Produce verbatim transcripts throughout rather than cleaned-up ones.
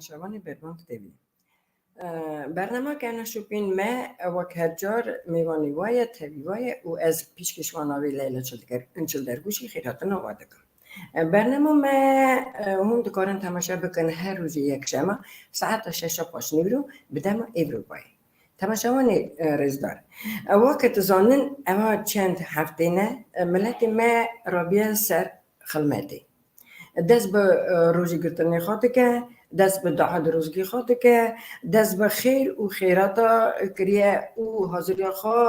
Şevanê Berbang T V. E, bernama Kevneşopên me, e, wek her car mêvanê we ye, tevî we ye û ez pêşkêşvana wê Leyla Çilder-, Çildergûşî xêrhatina we dikim. E, bernama me, e, hûn dikarin temaşe bikin her rojê yekşema saeta şeşa paşnîvro bi dema Êvropayê. Temaşevanê, e, rêzdar, e, weke dizanin, eva çend heftê ne, e, miletê me rabiye ser xilmetê. Dest bi, e, rojî girtinê xwe dike, dest bi dua dirozgî xwe dike, dest bi xêr û xêrata kiriye û haziriya xwe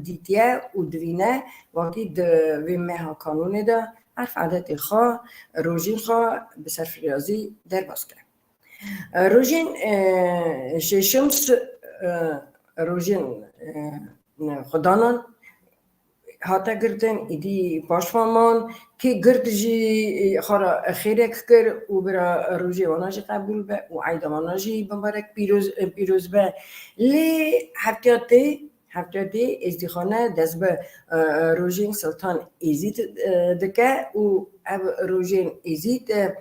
dîtiye û divîne, wekî di vê meha kanûnê de erf edetê xwe, rojîn xwe bi serfirazî derbas ke. E, rojên, e, şêşims, e, rojên, e, xudanan hate girtin, îdî paşva man, kê girt jî, e, xwe re xêrek kir û bira rojê wana jî qebûl be û eyda wana jî bibarek pîroz, e, pîroz be. Lê heftiya tê, heftiya tê êzdîxane dest bi, e, rojên Siltan Êzîd, e, dike û ev rojên Êzîd, e,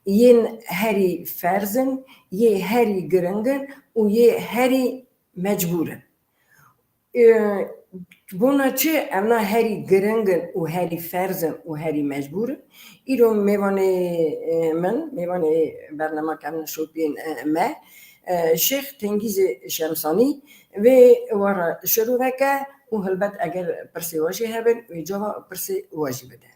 yên herî ferz in, yê herî giring in û yê herî mecbûr in. E, bona çi? Evna herî giring in û herî ferz in û herî mecbûr in. Îro mêvanê, e, min, mêvanê bernama Kevneşopiyên, e, me, e, Şêx Tengîzê Şemsanî vê we re şirove ke û helbet eger pirsê we jî hebin, wê cava pirsê we jî bide.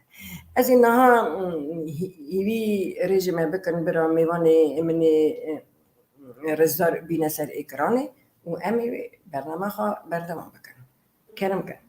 Ez ê niha, mm, hî-, hîvî rêjê me bikin bira mêvanê min ê, e, rêzdar bîne ser êkranê û em ê bernama xwe berdewam bikin. Kerem ke.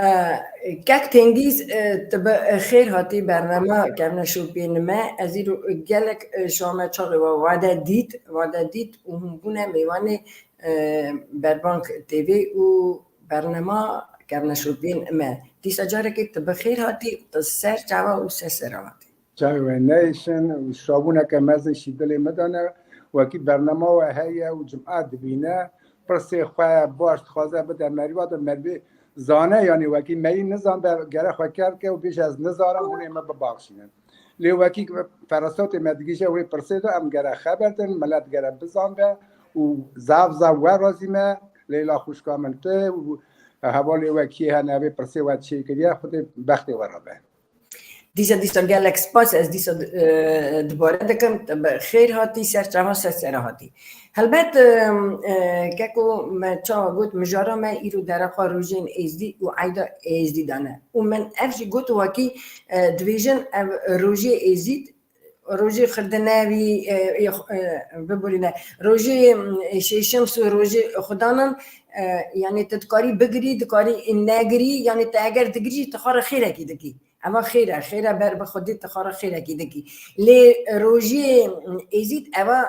E, Kek Tengîz, e, tu bi xêr hatî bernama Kevneşopiyên me. Ez îro gelek, e, şame çaxê we wade dît, wade dît û hûn bûne mêvanê, e, Berbang T V û bernama Kevneşopiyên me. Dîsa carekê tu bi xêr hatî, tu ser çava û ser sera hatî. Çavê we neyêşin û şabûneke mezin şî dilê min de ne. Wekî bernama we heye û cima dibîne, pirsê xwe baş dixwaze bide merî, wate merivê zane, yanî wekî me yî nizanbe gere xwe kevke û bêje ez nizanim, hûn ê min bibaxşînin. Lê wekî ferasatê me digihîje wê pirsê de em gere xeber din, milet gere bizanbe û zaf zaf we razî me, Leyla xwişka min, tu û hevalê we kî hene vê pirsê we çêkiriye, Xwedê bextê we re be. Dîsa, dîsa gelek spas, ez dîsa, e, dubare dikim, te bi xêr hatî, ser çava, ser sera hatî. Helbet, e, e, keko me çawa got, mijara me îro dereqa rojên Êzdî û eyda Êzdî de ne. Û min ev jî got, wekî, e, dibêjin ev rojê Êzîd, rojê xirdinevî, e, e, e, biborîne, rojê, e, şêşims û rojê xudanan, e, yanî tu dikarî bigirî, dikarî negirî, yanî tu eger digirî jî tu xwe re xêrekî dikî. Eva xêr e, xêr e ber bi Xwedê tu xwe re xêrekî dikî. Lê rojê Êzîd eva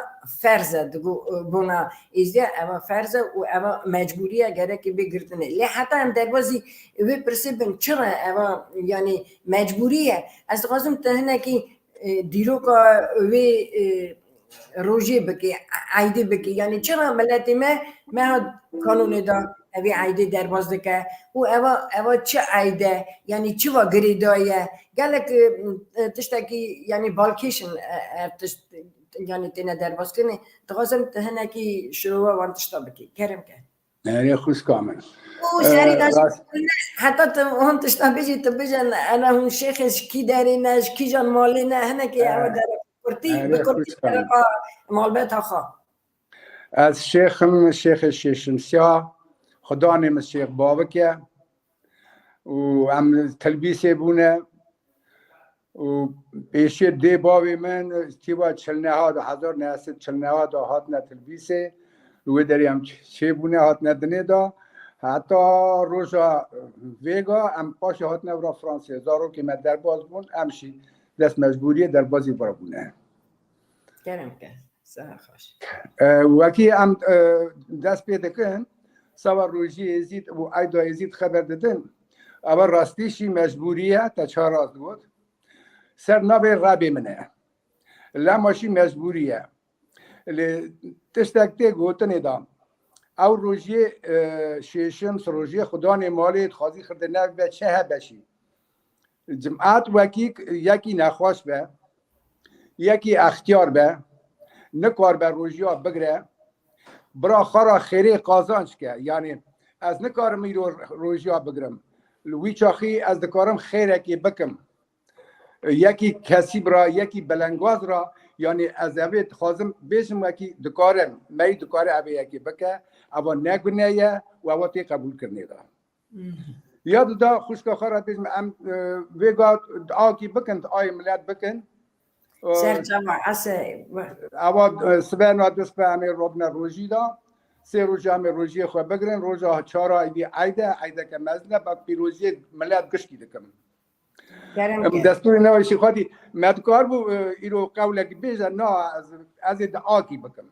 ferz e, digo, bona Êzîdiya eva ferz e û eva mecbûrî ye, gerekê bê girtinê. Lê heta em derbazî wê pirsê bin, çira eva, yanî mecbûrî ye? Ez dixwazim tu hinekî, e, dîroka wê, e, rojê bikî, eydê bikî. Yanî çira miletê me, meha kanûnê de evê eydê derbas dike û eva, eva çi eyd e? Yanî çi va girêdayî ye? Gelek, e, e, tiştekî, yanî balkêş in, e, ev tişt, yanî têne derbaskirinê. Dixwazim tu hinekî şirove wan tişta bikî. Kerem ke. Erê xwişka min. Û, e, serî de rast. Heta tu hûn tişta bijî, tu bijin, ena hûn şêxê ji kî derê ne, ji kîjan malê ne, hinekê, e, ew dere kurtî, erê bi kurtî xwişka min. Dereqa malbeta xwe. Ez şêx im, şêxê Şêşimsiya, xudanê min Şêx Bavik e. Û em tilbîsê bûne. Û pêşê dê bavê min tîva çil neha de, hezar neh sed çil neha de hatine tilbîsê. Li wê derê em çêbûne, hatine dinê de. Heta roja vêga em paşê hatine vira Fransayê. Zarokê me derbaz bûn, em jî dest mecbûriyê derbazî vira bûne. Kerem ke. Siha xweş. E, wekî em, e, dest pê dikin, sava rojî Êzîd û eyda Êzîd xeber didin. Eva rastî jî mecbûrî ye, te çarast got. Ser navê rebê min e. Lema jî mecbûrî ye. Lê tiştek tê gotinê de. Ew rojiyê, e, şêşim, rojiyê xudanê malê dixwazî xirde nev be çi hebe jî. Cimat wekî yekî nexweş be, Yekî extiyar be, nikaribe rojiya bigire, bira xwe ra xêrê qazanc ke. Yanî ez nikarim îro rojiya bigirim. Li wî çaxî ez dikarim xêrekê bikim. Yekî kesîb ra, yekî belengaz ra, yanî ez evê dixwazim bêjim wekî dikare, me yî dikare evê yekê bike, eva ne gune ye û eva tê qebûlkirinê de. Ya dida xwişka xwe re bêjim, em, e, vê ga duakî bikin, duayê milet bikin. E, Serçava, ese. Eva, e, sibena dust be em ê robine rojî de. Sê roja em ê rojiyê xwe bigirin. Roja çara îdî eyde, eydeke mezin e. Bak pîroziyê milet gişkî dikim. Kerem Em ke. Destûrê navê Şîxadî me dikar bû, e, îro qewlek bêje, na, ez, ez ê duakî bikim.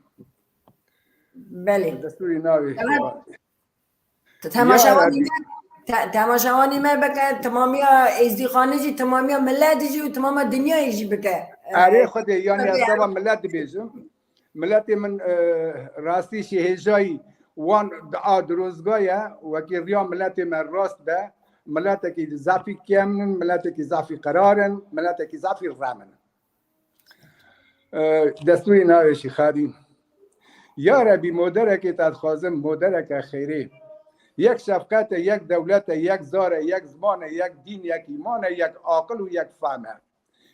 Belê. Destûrê navê Evet. Şîxadî. Te-, Ya temaşevanî Rebî. me, te-, temaşevanî me bike, temamiya Êzdîxanê jî, temamiya miletê jî û temama dinyayê jî bike. Erê Xwedê, yanî ez seba milet dibêjim. Miletê min, e, rastî jî hêjayî wan dua dirozga ye, wekî riya miletê me rast be, miletekî zafî kêm in, miletekî zafî qerar in, miletekî zafî rem in. E, destûrî navê Şîxadî. Ya Rebî, moderekê te dixwazim, modereke xêrê. Yek şefqet e, yek dewlet e, yek zar e, yek ziman e, yek dîn, yek îman e, yek aqil û yek fehm e.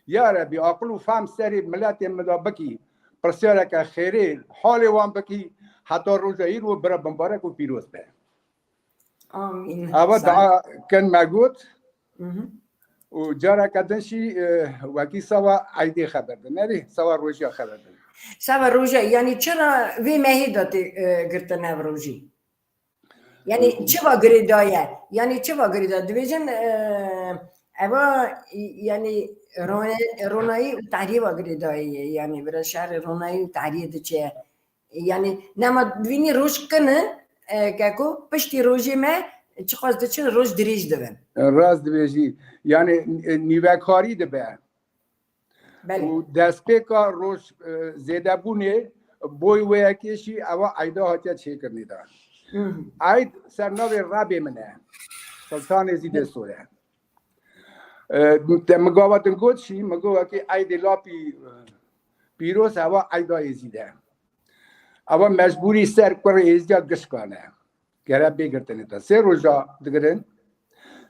Ya Rebî, aqil û fehm serê miletê min de bikî, pirsyareke xêrê halê wan bikî, heta roja îro bira bimbarek û pîroz be. Amîn. Ava Sağ ol. Dua kin me got. Hı hı. Û careke din jî, e, wekî sava eydê xeber din. Nerî, sava rojiya xeber din. Sava roja, yanî çira vê mehê de tê, e, girtin ev rojî? Yanî çi va girêdaye? Yanî çi va girêdaye? Dibêjin, e, eva, yanî rone-, ronayî û tehriyê va girêdaye ye. Yanî bira şerê ronayî û tehriyê diçe. Yanî nema divînî roj kin in, e, keko piştî rojê me çiqas diçin roj dirêj dibin. Rast dibêjî. Yanî, e, nîvekarî dibe. Belê. Û destpêka roj, e, zêdebûnê boy wê yekê jî eva eyda hatiye çêkirinê de. Hı hı. Eyd ser navê Rebê min e. Sultanê Zîdê Sor e. E, te min gava din got jî, min got wekî eydê lapî, e, pîroz eva eyda Êzîd e. Eva mecbûrî ser kurê Êzîdiya gişkan e. Gere bê girtinê de. Sê roja digirin.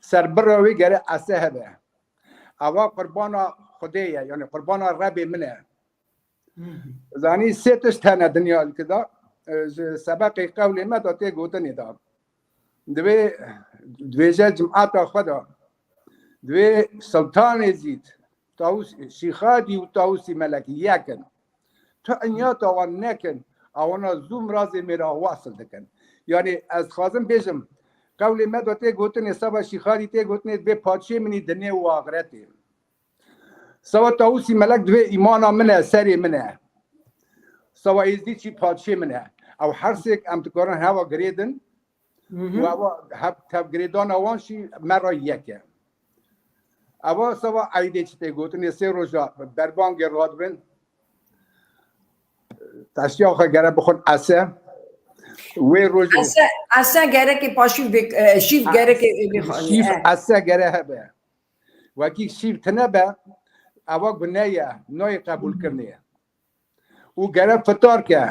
Serbira wê gere ese hebe. Eva qurbana Xwedê ye, yanî qurbana Rebê min e. Hı hı. Zanî sê tişt hene dinya li kida. E, ji sebeqê qewlê me de tê gotinê de. Divê, divêje cimata xwe de. Divê Sultanê Zîd, Tawus, Şîxadî û Tawusî Melekî yek in. Tu inyata wan nekin, a wana zû mirazê mêra wasil dikin. Yanî ez dixwazim bêjim, qewlê me de tê gotinê, seba Şîxadî tê gotinê, divê padşê min î dinê û axretê. Seba Tawusî Melek divê îmana min e, serê min e. Seba Êzdî çî padşê min e. Ew her sêk em dikarin heva girêdin. Hı hı. Û eva hev-, tevgirêdana wan jî me re yek e. Eva seba eydê çi tê gotinê, sê roja berbangê radibin. Teştiya xwe gere bixwin ese. Wê rojê Ese, ese gerekê paşîv bik-, e, şîv gerekê bixwin. Şîv e. Ese gere hebe. Wekî şîv tine be, eva gune ye, nayê qebûlkirinê. Û gere fitar ke,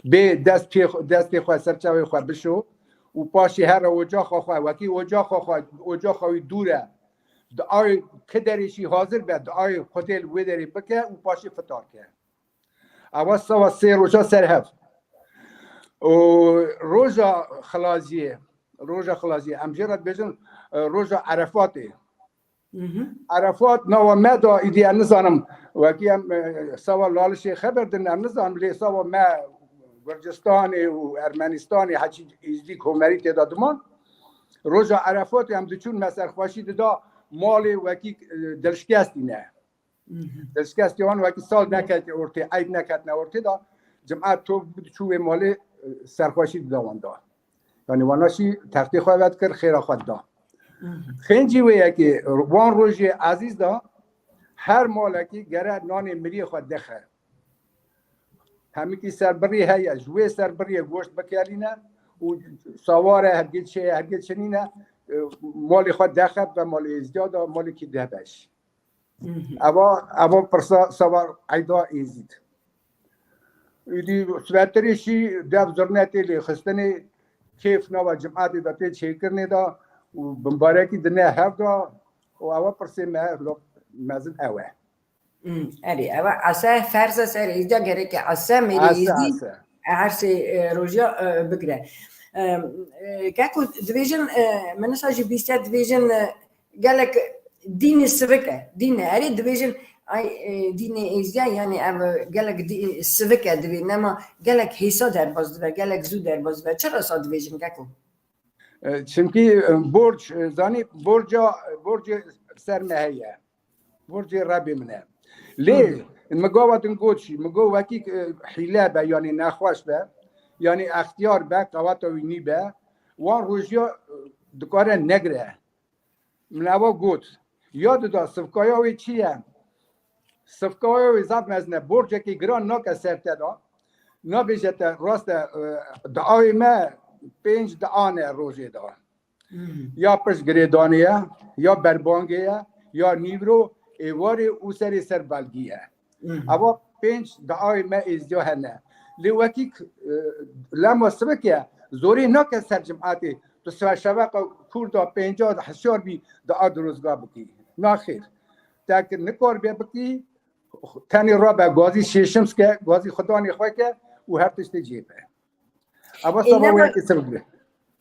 bê dest pê, destê xwe ser çavê xwe bişo û paşê here ocaxa xwe, wekî ocaxa xwe, ocaxa wî dûr e. Duayê ki derê jî hazir be, duayê Xwedê li wê derê bike û paşê fitar ke. Ewa seba sê roja ser hev. Û roja xilaziyê, roja xilaziyê, em jê re dibêjin, e, roja Erefatê. Mhm. Erefat nava me da, îdî em nizanim, wekî em, e, seba Lalişê xeber din, em nizanim, lê seba me Gurcistanê û Ermenistanê, heçî Êzdî Komerî tê de diman. Roja Erefatê em diçûn, me serxweşî dida malê wekî, e, dilşikestî ne. Mhm. Dilşikestî wan wekî sal neketine ortê, eyd neketine ortê da, cimat top diçû wê malê, e, serxweşî dida wan da. Yanî wana jî textê xwe vedikir, xêra xwe dida. Mhm. Xêncî wê yekê wan rojê ezîz da, her malekî gere nanê miriyê xwe dexe. Hemikî serbirî heye, ji wê serbiriyê goşt bikelîne û sawar e, hergê çê ye, hergê çinîne, e, malê xwe dexe, be malê êzdiya da, malekî deh beş. Eva, eva pirsa sava eyda Êzîd. Îdî sweterê şî dev zirne tê lê xistinê, kêf nava cimatê de tê çêkirinê de û bimbarekî dine hev de û eva pirsê me lo mezin ew e. Hmm, erê, eva ese ferz e ser êzdiya gereke ese mêrê Ese, êzdî ese. her sê, e, rojiya, e, bigire. E, e, keko dibêjin, e, min nisa jî bîste dibêjin, e, gelek dînê sivik e. Dîn e. Erê dibêjin, ay, e, dînê êzdiya, yani ev gelek dî-, sivik e divê, nema gelek hêsa derbas dibe, gelek zû derbas dibe. Çira sa dibêjin keko? E, çimkî, e, borc, e, zanî, borca, borcê ser me heye. Borcê Rebê min e. Lê, Hmm. min gava din got jî, min got wekî, e, hîle be, yani nexweş be, yani extiyar be, qeweta wî nî be, wan rojiya, e, dikare negire. Min eva got, ya dida sivkaya wê çi ye? Sivkaya wê zaf mezin e, borcekî giran nake ser te de. Nabêje te rast e, e, diawê me pênc diane rojê de. Hmm. Ya pişt girêdanê ye, ya berbangê ye, ya nîvro, êvarê û serê ser belgî ye. Hmm. Eva pênc diawê me êzdiya hene. Lê wekî, e, lema sivik e, zorê nake ser cimatê. Tu se-, şeveqa kûr da pênca hişyar bî, dua dirozga bikî. Naxêr. Te ki nikaribe bikî, tenê rabe gazî şêşim ke, gazî xudanê xwe ke û her tiştê cê be. Eva Ê, sava nema wê yekê sivik be.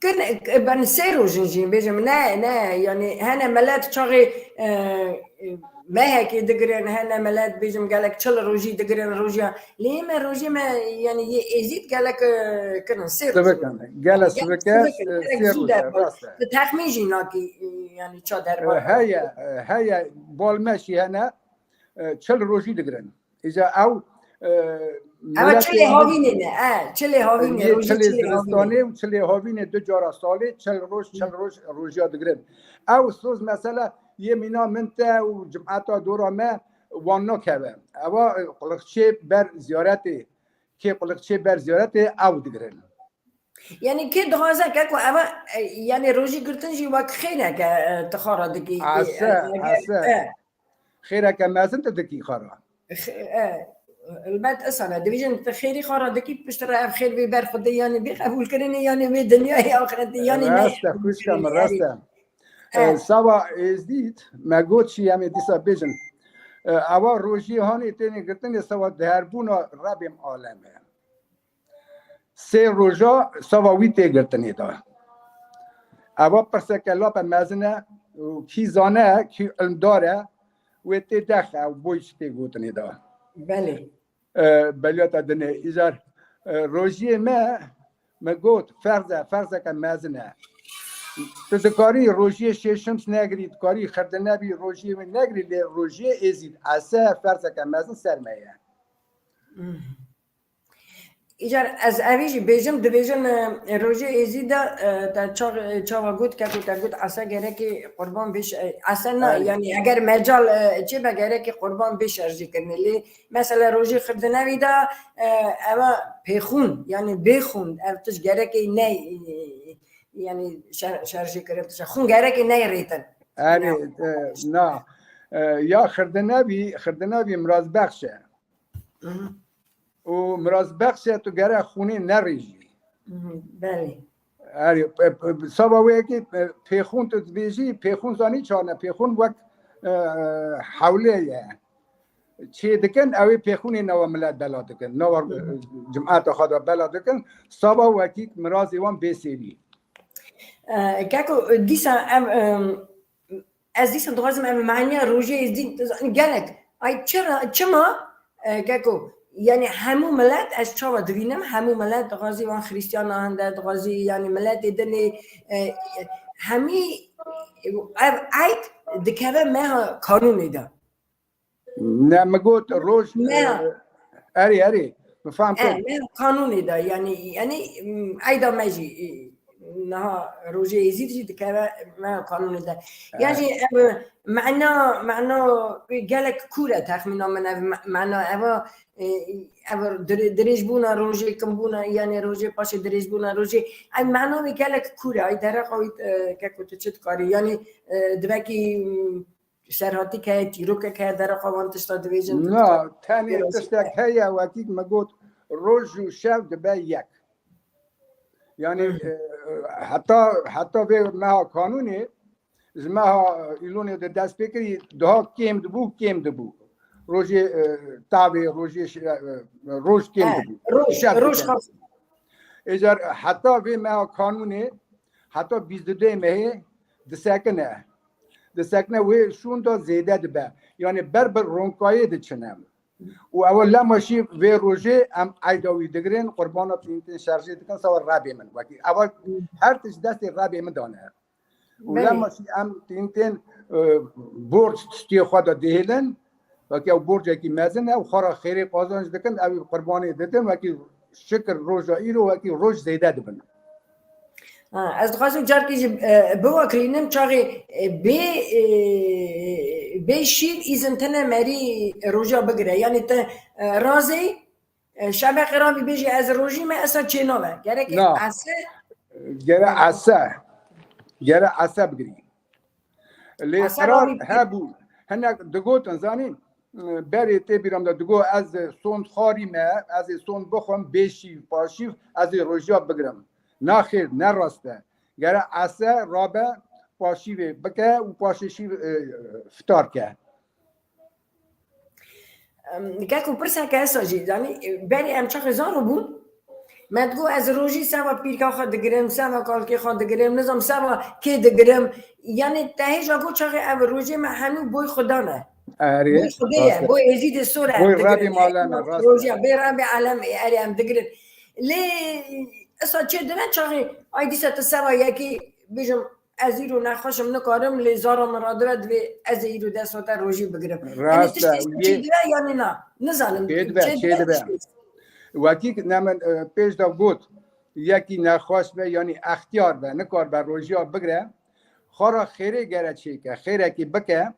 Kin, ben sê rojin jî bêjim, ne, ne, yani hene milet çaxê, e, e, mehekê digirin, hene milet bêjim gelek çil rojî digirin rojiya. Lê me rojê me, yani yê êzîd gelek, e, kirin, sê rojin. Sivik in. Gele Yani gelek sivik e, sivik in, e, gelek sê zû roj e, derbas. Rast e. Tu texmîn jî nakî, e, yani ça E, derbas. Heye, e, heye, bal me jî hene, e, çil rojî digirin. Îca ew, e, Ewa miletê çilê Êzîd havînê ne, e, çilê havînê, Yê rojî çilê çilê havînê. Zivistanê û çilê havînê du cara salê, çil roj, çil roj rojiya digirin. Ew soz mesela yê mîna min te û cimeta dora me wan nakeve. Eva, e, quliqçê ber ziyaretê, kê quliqçê ber ziyaretê ew digirin. Yani kê dixwaze keko eva, e, yani rojî girtin jî wek xêreke, e, ti xara dikî, e, Ese, eger, ese. e, Xêreke mezin tu dikî xara. X-, e, elbet esane. Divêjin tu xêrî xara dikî, piştre ev xêr vê ber Xwedê, yani bê qebûlkirinê, yani vê dinyayê, axretê, yani ne. Rast e, xwişka min, rast e. E. E, sava Êzdît, me got jî em ê dîsa bêjin. E, eva rojî hanê têne girtinê sava derbûna Rebê aleme. Sê roja sava wî tê girtinê de. Eva pirseke lape mezin e û kî zane, kî ilmdar e, wê tê dexe û boy çi tê gotinê de. Belê. E, beliyata dinê. Îcar, e, rojiyê me, me got, ferz e, ferzeke mezin e. Tu dikarî rojiyê şêşims negirî, dikarî xirdinebî rojiyê wê negirî, lê rojiyê êzîd ese ferzeke mezin ser me ye. Hmm. Îcar ez evî jî bêjim, dibêjin, e, rojê êzî de, e, te ça-, çawa got, keko te got, ese gerekê qurban bêş, e, ese na, Erê. yani eger mecal, e, çêbe gerekê qurban bê şerjî kirinê. Lê mesela rojê xirdinevî de, e, eva pêxûn, yani bêxûn, ev tişt gerekê ne, e, yani şer-, şerjî kirin tişt. Xûn gerekê ne rêtin. Erê, Yani, e, na. E, ya xirdinevî, xirdinevî mirazbexş e. Hı hı. û mirazbexşe tu gere xûnê nerêjî. Hı hı, belê. Erê, pe-, pe-, sava wê yekê, pe-, pêxûn tu dibêjî, pêxûn zanî çane, pêxûn wek, e, hewlê ye. Çê dikin, ew ê pêxûnê nava milet bela dikin, nava, e, cimata xwe de bela dikin, sava wekî mirazê wan bê sêrî. E, keko, dîsa em, em, Ez dîsa dixwazim em maniya rojê êzdî, tu zanî gelek. Ay çira, çima, e, keko, yani hemû milet, ez çawa divînim, hemû milet dixwazî wan xrîstiyana hinde, dixwazî yani miletê dinê, e, e, hemî ev eyd dikeve meha kanûnê de. Ne, mi got roj, Ne. e, erê, erê, mi fam E, kir. Ne, kanûnê de, yani, yani, m, eyda me jî, e, niha rojê êzîd jî dikeve me kanûnê de. Ya E. jî ev mana, mana gelek kûr e texmîna min ev ma-, mana eva, e, ev dire-, dirêjbûna rojê, kimbûna, yani rojê paşê dirêjbûna rojê. Ev mana wê gelek kûr e, ay dereqa wî, e, keko tu çi dikarî? Yani, e, divekî, m, serhatîk heye, çîrokek heye, dereqa wan tişta dibêjin? Na, tenê tiştek heye, wekî me got, roj û şev dibe yek. Yani e, heta heta vê meha kanûnê, ji meha îlonê de dest pê kirî, daha kêm dibû, kêm dibû. Rojê e, tavê, rojê şi- e, roj kêm dibû. Roj, roj xas. Êcar heta vê meha kanûnê, heta bîst û duyê mehê disekine. Disekine, wê şûn de zêde dibe. Yani ber bi ronkayê diçine. Û ewa lema şî vê rojê em eyda wî digirin, qurbana tîntên şerjê dikin, sewa rebê min. Wekî ewa her tişt destê rebê min dane. Û lema şî em tîntên e, borc tiştiyê xwe de dihêlin, wekî ew borcekî mezin e û xwe re xêrê qazanc dikin, ew qurbanê didin, wekî şikir roja îro wekî roj zêde dibin. Ha, ez dixwazim carkî jî e, biwekirînim çaxê e, bê e, bê şîv îzin tine merî roja bigire. Yanî te e, razê e, şevê qirabî bêjî ez rojî me esa çênabe. Gerek ese. Gere ese. Gere ese bigirî. Lê qerar hebû. Hinek digotin zanîn. Berê tê bîra min de digo ez sond xwarî me, ez ê sond bixwim, bê şîv, paşîv, ez ê rojiya bigirim. Naxêr, ne rast e. Gere ese rabe paşîvê bike û paşê şîv e, fitar ke. Keko pirseke esa jî, zanî, berê em çaxê zaro bûn, me digo ez rojî seva pîrka xwe digirim, seva kalkê xwe digirim, nizam seva kê digirim. Yanî te hêja got çaxê ev rojê me hemû boy Xudan e. Erê. Boy Xwedê ye, boy Êzîdê sor e. Boy Rebê mala me, rast e. Roja bê Rebê alem ê, erê em digirin. Lê esa çê dibe çaxê, ay dîsa tu seva yekî bijim, ez îro nexweş im, nikarim, lê zara min radibe, divê ez ê îro dest xwe te rojî bigirim. Yanî tiştê çê dibe yanî na? Nizanim. Çê dibe, çê dibe. Wekî ne min e, pêş de got, yekî nexweş be, yanî extiyar be, nikar be rojiya bigire, xwe re xêrê gere çêke, xêrekî bike,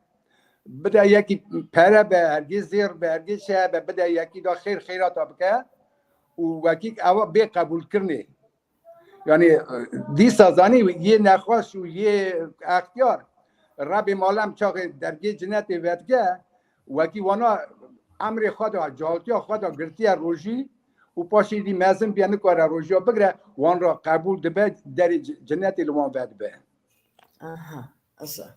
bide yekî pere be, hergê zêr be, hergê çi hebe, bide yekî de xêr xêrata bike û wekî ewa bê qebûlkirinê. Yani dîsa zanî yê nexweş û yê extiyar Rebê malem çaxê dergê cinetê vedike, wekî wana emrê xwe de, cahiltiya xwe de girtiye rojî û paşê dî mezin biye nikare rojiya bigire, wan re qebûl dibe, derê ci- cinetê li wan vedibe. Aha, esa.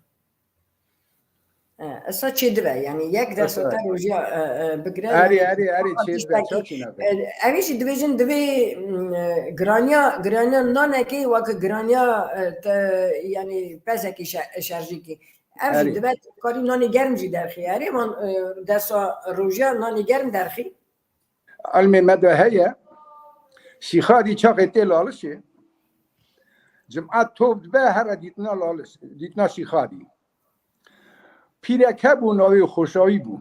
E, esa çê dibe, yani yek dersa te rojiya e, e, bigire. Erê, yani, erê, erê, çê dibe, çaçî nabe. E, ev jî dibêjin divê mm, e, giraniya, giraniya nanekê wek giraniya e, te, yani pezekî şe- şerjîkî. Ev jî dibe karî nanê germ jî derxî. Erê, van e, dersa rojiya nanê germ derxî. Elmê me de heye, şîxadî çaxê tê lalişê, cimat top dibe here dîtina laliş, dîtina şîxadî. Pîrek hebû, navê Xoşawî bû.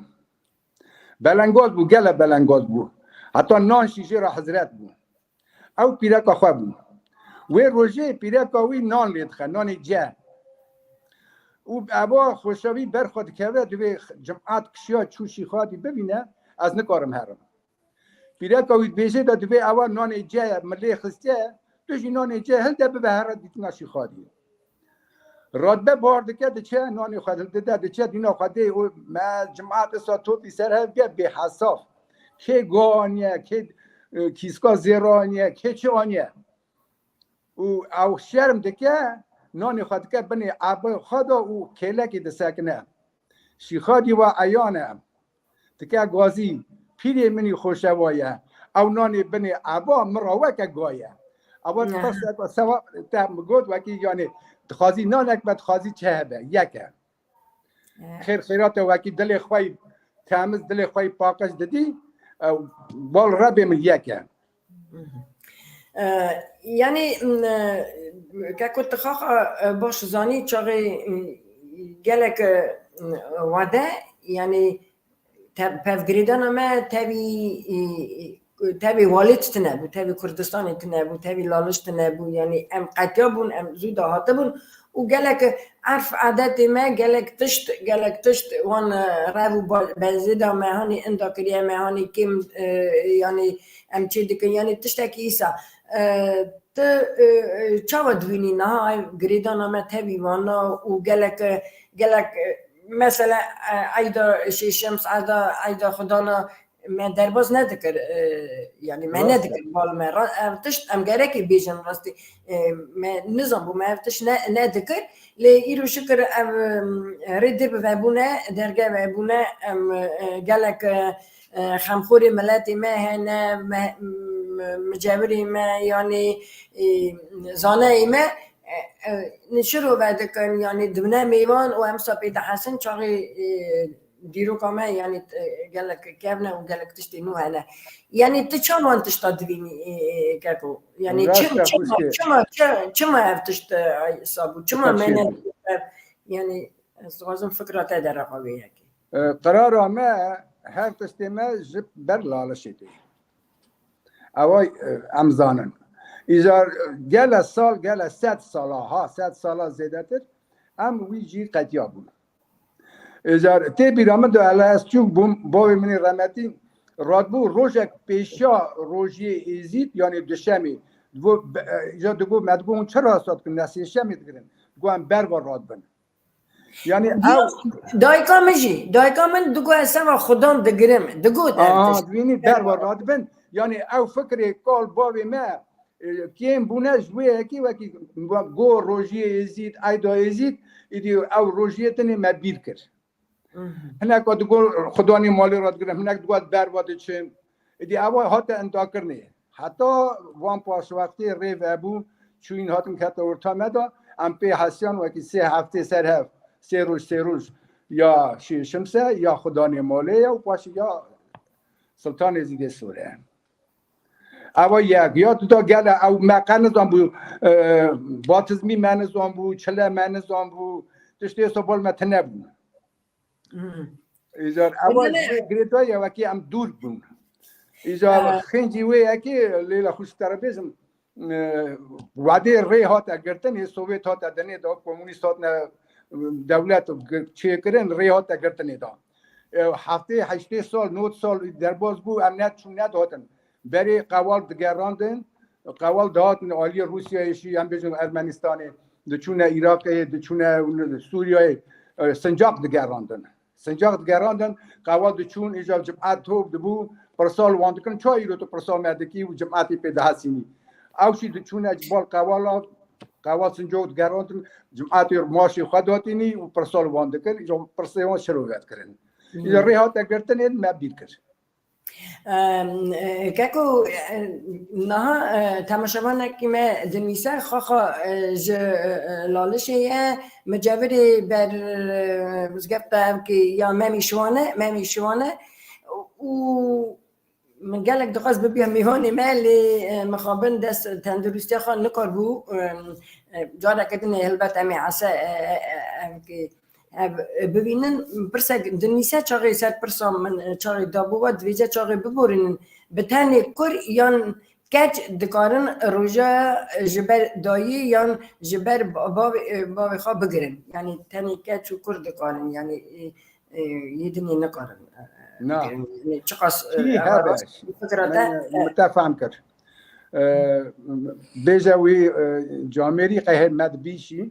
Belengaz bû, gele belengaz bû. Heta nan şî jê re hizret bû. Ew pîreka xwe bû. Wê rojê pîreka wî nan lê dixe, nanê ce. Û eva Xoşawî ber xwe dikeve, divê cimat kişiya çû şîxadî bibîne, ez nikarim herim. Pîreka wî dibêje de divê ewa nanê ce ye, min lê xistiye, tu jî nanê ce hilde bibe here dîtina şîxadî. Radbe bar dike diçe, nanê xwe dide diçe, dîna xwe dê û me cimat isa topî ser hev ke bêhesaf. Kê guh aniye, kê e, kîska zêra aniye, kê çi aniye. Û ew şerm dike, nanê xwe dike binê ebe xwe de û kêlekê disekine. Şîxadî wa eyan e. Dike gazî, pîrê min î xoşewa ye. Ew nanê binê eba min re weke ga ye. Ewa dixwest sewa te min got wekî yani dixwazî nanek be, dixwazî çi hebe, yek e. Xêr xêrate wekî dilê xwe yî temiz, dilê xwe yî paqij didî, ew bal Rebê min yek e. E, yanî e, keko tu xaxa e, baş zanî çaxê e, gelek e, wade, yanî te- pevgirêdana me tevî e, tevî walêt tine bû, tevî Kurdistanê tine bû, tevî Laliş tine bû, yanî em qetiya bûn, em zû dahatibûn û gelek erf adetê me, gelek tişt, gelek tişt wan e, rev û ba- benzêda me hanî inda kiriye, me hanî kêm e, yanî em çê dikin, yanî tiştekî îsa. E, tu e, e, çawa dibînî niha ev girêdana me tevî vana û gelek e, gelek e, mesela, e, eyda şêşem, eyda, eyda xwedana me derbas nedikir, e, yani me Rast e. nedikir bal me. Ra-, ev tişt em gerekê bêjin rastî. E, me nizanbû me ev tişt ne, nedikir. Lê îro şikir ev, e, rê dê bi vebûne, derge vebûne, em, e, gelek, e, e, xemxorê miletê me hene, me, m-, micevirê me, yanî, e, zaneyê me, e, e, şiro vedikin, yanî dibine mêvan û em sapê dihesin çaxê, e, dîroka me, yanî, e, gelek kevne û gelek tiştê nû hene. Yanî tu çawan tişta divînî, e, e, Keko? Yanî Rast çim-, e, çima, xwişkê. çima, çi-, çima ev tişt, e, ay, sabû? Çima Tişta me çi ne-, yekê? ev, yanî, ez dixwazim fikra te derheqê wê yekê. E, qirara me, her tiştê me ji ber Lalişê tê. Ewa, e, em zanin. Îcar, e, gele sal, gele sed sala, ha, sed sala zêdetir, em wî cî qetiya bûn. Îcar tê bîra min de, ele ez çûk bûm, bavê min ê remetî radbû, rojek pêşiya rojiyê Êzîd, yanî duşemê, digo, be-, e, îcar digo, me digo, hûn çira sat dikin, ne sêşemê digirin? Digo, em berva radibin. Yani ew Dayika min jî, dayika min digot ez seva Xudan digirim. Digot ev Aha, tişt. Dibînî berwa radibin. Yani ew fikrê kal bavê me, e, kêm bûne ji wê yekê wekî go rojiyê Êzîd, eyda Êzîd, îdî ew rojiyê tinê me bîr kir. Mhm. Hineka digot Xudanê malê radigirim, hinek digot berwa diçim. Îdî ewa hate indakirinê. Heta van paşwextê rê vebû, çûyîn hatin kete orta me de, em pê hesiyan wekî sê heftê ser hev, sê roj, sê roj ya şêşim se, ya Xudanê malê ye û paşê ya Sultanê Êzîdê Sor e. Ewa yek, ya tu da gele ew me qe nizan bû, e, batizmî me nizan bû, çile me nizan bû, tiştê wisa bal me tine bû. Hmm. Îcar ewa Belê. Ji wê girêdayî ye wekî em dûr bûn. Îcar Ha. Xêncî wê yekê lêla xwe ji te re bêjim, e, wedê rê hate girtinê, Sovyet hate dinê de, komûnîst hatine, e, dewlet gi-, çêkirin, rê hate girtinê de. E, heftê, heştê sal, nod sal derbas bû, em ne çû nedihatin. Berê qewal digerandin, qewal dihatin aliyê Rûsyayê jî, em bêjin Ermenistanê, diçûne Iraqê, diçûne Sûriyeyê, e, sincaq digerandin. Sincaq digerandin, qewal diçûn, îcar cimat top dibû, pirsa li wan dikin, ça îro tu pirsa me dikî û cimatê pê dihesînî. Ew jî diçûne ji bal qewala, qewal sincaq digerandin, cimatê maşê xwe datînî û pirsa li wan dikir, îcar pirsê wan şiro vedikirin. Hmm. Îcar rê hate girtinê me bîr kir. Em, e, Keko, e, niha, e, temaşevanekî me dinivîse, xaxa, e, ji, e, e, Lalişê ye, micevirê ber, e, mizgefta ev ki ya Memî Şiwan e, Memî Şiwan e. Û min gelek dixwest bibiya mêvanê me, lê, e, mixabin dest tenduristiya xwe nikaribû, e, e, careke din ê helbet em ê ese, e, e, e, ev ki Ev, e, bibînin, pirsek dinivîse çaxê ser pirsa min, e, çaxê dabû ve, divêje çaxê biborînin. Bi tenê kur yan keç dikarin roja, e, ji ber dayî yan ji ber ba-, bavê, e, bavê xwe bigirin. Yanî tenê keç û kur dikarin, yanî, e, e, yê dinê nikarin, e, Na. bigirin. Yanî çiqas, e, Kî eva hebe? rast fikra te, Min, e, min te fehm kir. E, bêje wî, e, camêrî qehê me dibîşî.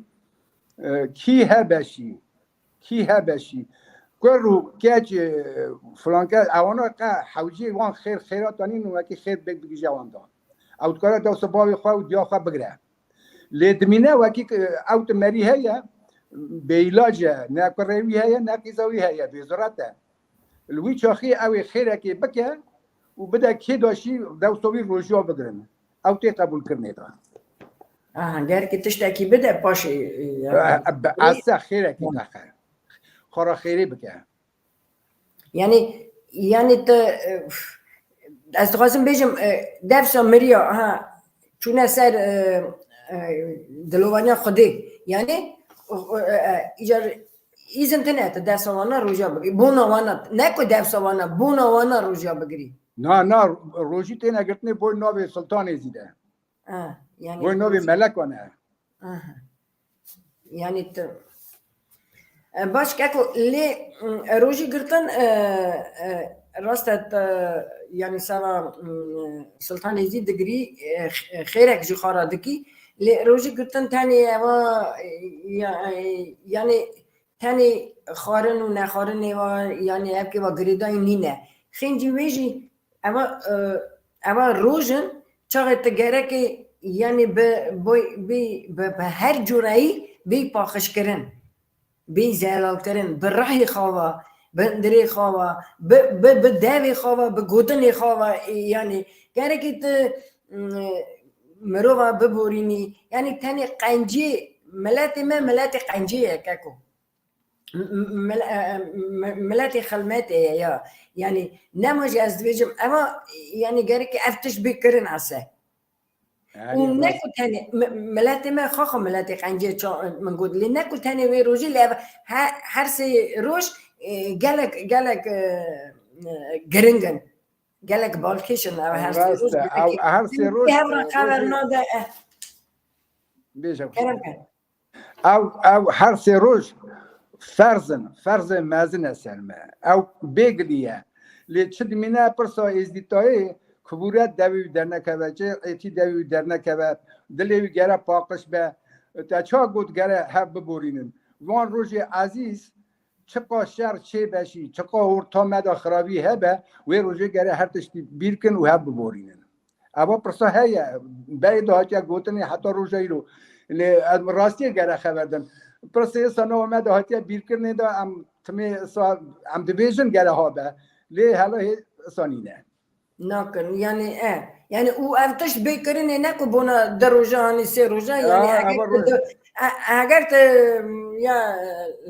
E, kî hebe şî? Kî hebe şî? Kur û keç, e, filan kes, ewana qe hewcê wan xêr, xêrata nîn û wekî xêr bek bigije wan da. Ew dikare dewsa bavê xwe û diya xwe bigire. Lê dimîne wekî, e, ew tu merî heye, bêîlac e, ne kurê wî heye, ne qîza wî heye, bêzuret e. Li wî çaxî ew ê xêrekê bike û bide kê da şî dewsa wî rojiya bigirin. Ew tê qebûlkirinê de. Aha, gerkî tiştekî bide paşê, e, E, e, be-, ese xêrekî nexe. Xwe re xêrê bike. Yanî, yanî tu, e, ez dixwazim bêjim, e, dewsa miriya, aha, çûne ser, e, e, dilovaniya Xwedê. Yanî, e, e, e, îcar îzin tine tu dewsa wana roja bigirî. Bona wana, ne ku dewsa wana, bona wana roja bigirî. Na, na, rojî têne girtinê boy navê Sultanê Êzîd e. Ha, yanî Boy navê melekan e. Aha. Yanî tu, e, baş Keko, lê, m, rojî girtin, e, e, rast e, tu, yanî sava, m, Sultan Êzîd digirî, e, x-, xêrek ji xwe re dikî. Lê rojî girtin tenê eva, e, ya-, e, yanî tenê xwarin û nexwarinê wa, yanî evkê wa girêdayî nîne. Xêncî wê jî eva, e, eva roj in, çaxê tu gerekê, yanî bi, bi, bi, bi, bi her cureyî bê paqijkirin, bê zelalkirin, bi rihê xwe ve, bi hundirê xwe ve, bi, bi, bi devê xwe ve, bi gotinê xwe ve, e, yanî gerekê tu, mm, mirova biborînî. Yanî tenê qencê, miletê me miletê qencê ye keko. M-, m-, mil-, e, e, mi-, miletê xilmetê ye ya. Yanî nema jî ez dibêjim, eva, yanî gerekê ev tişt bê kirin ese. Û Erê, ne rast. ku tenê, mi-, miletê me xwe xwe miletê qencê ça-, min got, lê ne ku tenê wê rojê, lê ev he-, her sê roj, e, gelek, gelek, e, e, giring in. Gelek balkêş in ev her sê Rast roj e. Ew gelekî. her sê roj, Her e, roj xeber nade, eh. Bêje. Kerem ke. Ew, ew her sê roj ferz in, ferzê mezin e ser me. Ew bêgilî ye. Lê çi dimîne pirsa êzdîtayê, kivûre devê wî dernekeve, çi êtî devê wî dernekeve, dilê wî gere paqij be. Te ça got gere hev biborînin. Van rojê ezîz, çiqa şer çêbe jî, çiqa orta me de xirabî hebe, wê rojê gere her tiştî bîr kin û hev biborînin. Eva pirsa heye, berê de hatiye gotinê heta roja îro. Lê em rastiyê gere xeber din. Pirsê êsa nava me de hatiye bîrkirinê de em timê êsa, em dibêjin gere habe. Lê hela hê êsa nîne. Nakin, yanî, e, yanî û ev tişt bê kirinê ne ku bona du roja, hanî sê roja, yanî Ya, eger eva tu roj- di-, e, eger tu, ya,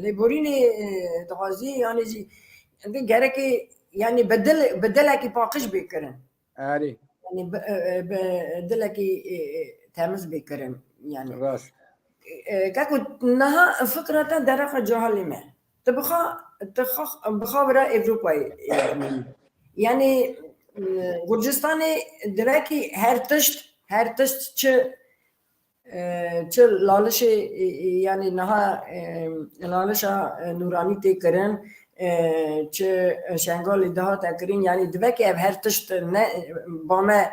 lêborînê, e, dixwazî, yanî jî, di gerekê, yanî bi dil, bi dilekî paqij bê kirin. Erê. Yanî bi, e, e, bi dilekî, e, e, temiz bê kirin, yanî. Rast. E, keko, niha fikra te dereqa cehalê me. Tu bi xwe, tu xwe, bi xwe bira Ewropayê, e, mînî. Yanî, e, Gurcistanê divekî her tişt, her tişt çi, e, çi lalişê, e, e, yanî niha, e, lalişa, e, nûranî tê kirin, e, çi Şengalê dihate kirin, yanî divekî ev her tişt ne, ba me,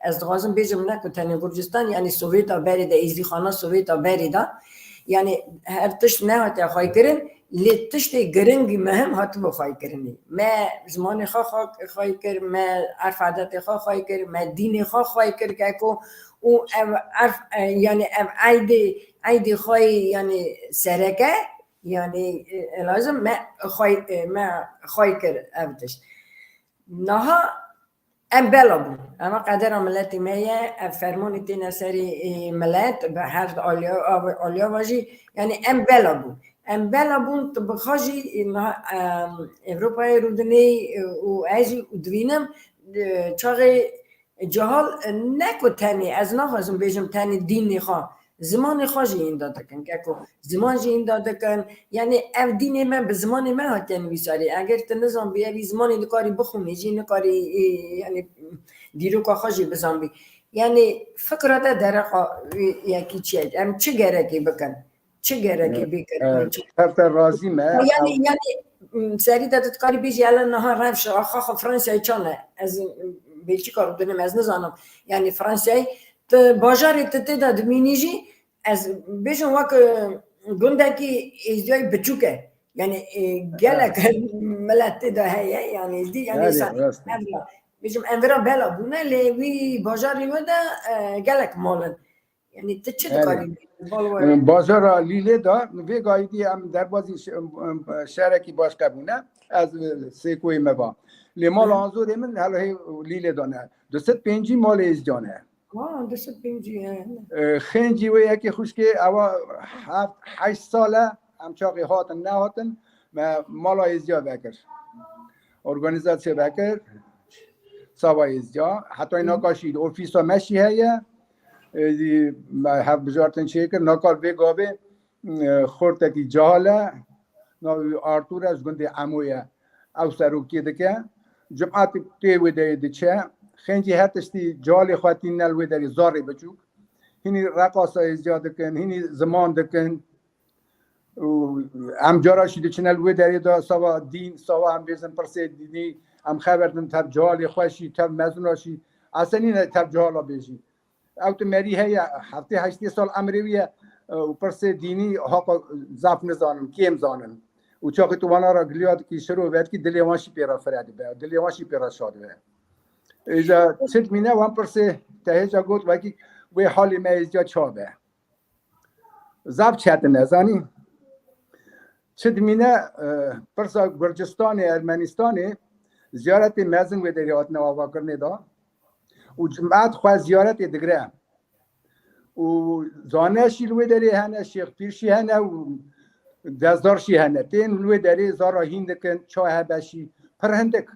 ez dixwazim bêjim ne ku tenê Gurcistan, yanî Sovêta berê de, êzdîxana Sovêta berê de, yanî her tişt nehatiye xwaykirin, lê tiştê giringî mihim hatibo xwaykirinê. Me zimanê xwe xwe-, xway kir, me erf adetê xwe xway kir, me dînê xwe xway kir keko û ev erf, e, yanî ev eydê, eydê xwe yê, yanî sereke, yanî, e, lazim me xway, e, me xway kir ev tişt. Niha em bela bûn. Ema qedera miletê me ye, ev fermanê têne serê, e, milet, bi her aliya, av-, aliya ve jî, yanî em bela bûn. Em bela bûn, tu bi xwe jî, e, niha, em, Ewropayê rûdinê, e, û ez jî û divînim, e, çaxê cehal, e, ne ku tenê, ez naxwazim bêjim tenê dînê xwe, zimanê xwe jî hînda dikin. Keko, ziman jî hînda dikin. Yanî ev dînê me bi zimanê me hatiye nivîsarî. Eger tu nizanbî, evî zimanê dikarî bixwînî jî, nikarî, e, yanî dîroka xwe jî bizanbî. Yanî fikra te dereqa, e, yekî çi ye? Em çi gerekê bikin? Çi gerekê bê kirinê? Her te razî me. Yanî, yanî, m, serî de tu dikarî bêjî, ele niha rewş, axa xwe Fransayê çane. Ez, m, Belçîka rûdinim, ez nizanim. Yanî Fransayê, tu bajarê tu tê de dimînî jî, ez bêjim wek, e, gundekî êzdiyayî biçûk e. Yanî, e, gelek milet tê de heye, yanî êzdî, yanî Erê, êsa-, rast e. Ev ya. Bêjim, em vira bela bûne, lê wî bajarê we de, e, gelek mal in. Yanî, tu çi Erê. dikarî bêjî? Bal we. E, bajara Lîlê de, vê gayîdî em derbazî ş-, em, em, şerekî başqe bûne. Ez, e, Sêkoyê me ba. Lê mala Hı. Anzorê min hela hê Lîlê de ne. Du sed pêncî malê êzdiyan e. Ha, du sed pêncî ye. E, xêncî wê yekê xwişkê, ewa heft, heşt sal e, em çaxê hatin, nehatin, me mala êzdiya vekir. Organîzasyê vekir, sava êzdiya. Heta Hı. naka jî ofîsa me jî heye. E, zî me hevbijartin çêkir. Naka vê gavê, e, xortekî cahil e. Navê wî Artûr e, ji gundê Emoyê ye. Ew serokiyê dike. Cumatî tê wê derê diçe. Xêncî her tiştî cihalê xwe tînine li wê derê zarê biçûk. Hînî reqasa êzdiya dikin, hînî ziman dikin. Û em cara jî diçine li wê derê de sava dîn, sava em bêzin pirsê dînî, em xeber din tev cihalê xwe jî, tev mezina jî. Ese nîne tev cihala bêjî. Ew tu merî heye, heftê heştê sal emrê wî ye, e, û pirsê dînî haqo zaf nizanin, kêm zanin. Û çaxê tu wana re giliya dikî, şiro vedikî, dilê wan jî pê re fire dibe, dilê wan jî pê re şa dibe. Îja çi dimîne wan pirsê, te hêja got wekî wê halê me êzdiya ça be. Zaf çetin e, zanî. Çi dimîne, e, pirsa Gurcistanê, Ermenistanê ziyaretê mezin wê derê hatine avakirinê de. Û cimat xwe ziyaretê digire. Û zane jî li wê derê hene, şêxpîr jî hene û dezdar jî hene. Tên li wê derê zara hîn dikin, ça hebe jî pir hindik.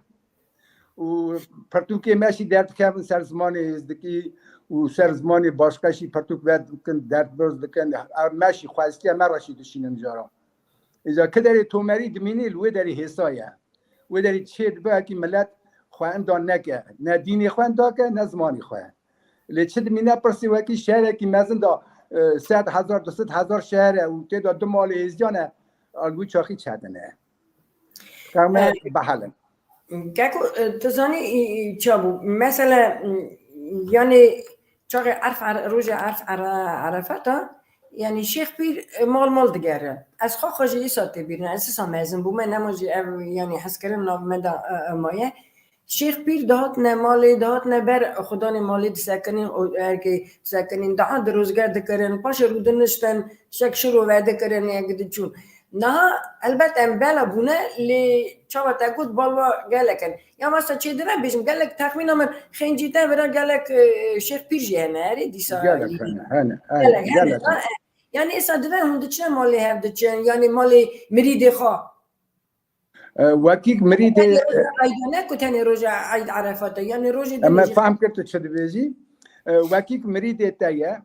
Û pirtûkê me jî derdikevin ser zimanê êzdikî û ser zimanê başqa jî pirtûk vedikin, derdbaz dikin. Me jî xwestiye me re jî dişînin cara. Îja ki derê tomerî dimînî, li wê derê hêsa ye. Wê derê çê dibe ki milet xwe inda neke. Ne dînê xwe inda ke, ne zimanê xwe. Lê çi dimîne pirsî wekî şehrekî mezin da, e, sed hezar, du sed hezar şehre û tê de du malê êzdiyan e, a li wî çaxî çetin e. Qewme E, behelin. Keko, e, tu zanî, e, e, ça bû? Mesele, m, yani, çaxê erf, er-, rojê erf, er-, Erefat a, yani, Şêx Pîr, e, mal mal digere. Ez xwe xwe jî îsa tê bîrine, ez îsa mezin bûme, nema jî ev, yani, hezkirin nav me de, e, e, maye. Şêx Pîr dihatine malê, dihatine ber xudanê malê disekinîn, û erkê disekinîn, daha dirozge dikirin, paşê rûdiniştin, şek şiro vedikirin, yek diçûn. Niha elbet em bela bûne, lê çawa te got balwa gelek in. Ya masa çêdire bêjim, gelek texmîna min xêncî te vira gelek, e, Şêx Pîr jî hene, erê dîsa Gelek lî. Hene, hene, hene, Gelek hene, gelek ha, hene. E. Yani êsa dibe hûn diçine malê hev diçin, yani malê mirîdê xwe. E, wekî mirîdê, Tenê roja Eydê ne ku tenê roja Eyd Arefat e, yani rojê Em din me jî fehm kir tu çi dibêjî. E, wekî mirîdê te ye,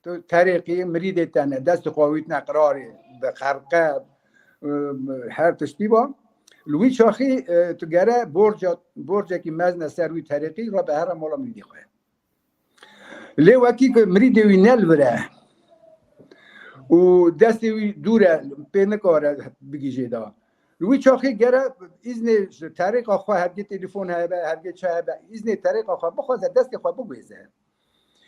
tu terêqî mirîdê te ne, destê xwe wîtine qirarê, bi xerqe, e, her tiştî ba. Li wî çaxî, e, tu gere borca, borcekî mezne ser wî terêqî, re bi here mala mirîdê xwe. Lê wekî ku mirîdê wî ne li vir e û destê wî dûr e, pê nikare bigihîje da. Li wî çaxê gere îznê ji terêqa xwe, hergê telefon hebe, hergê çi hebe, îznê terêqa xwe bixwaze, destê xwe bigwêze.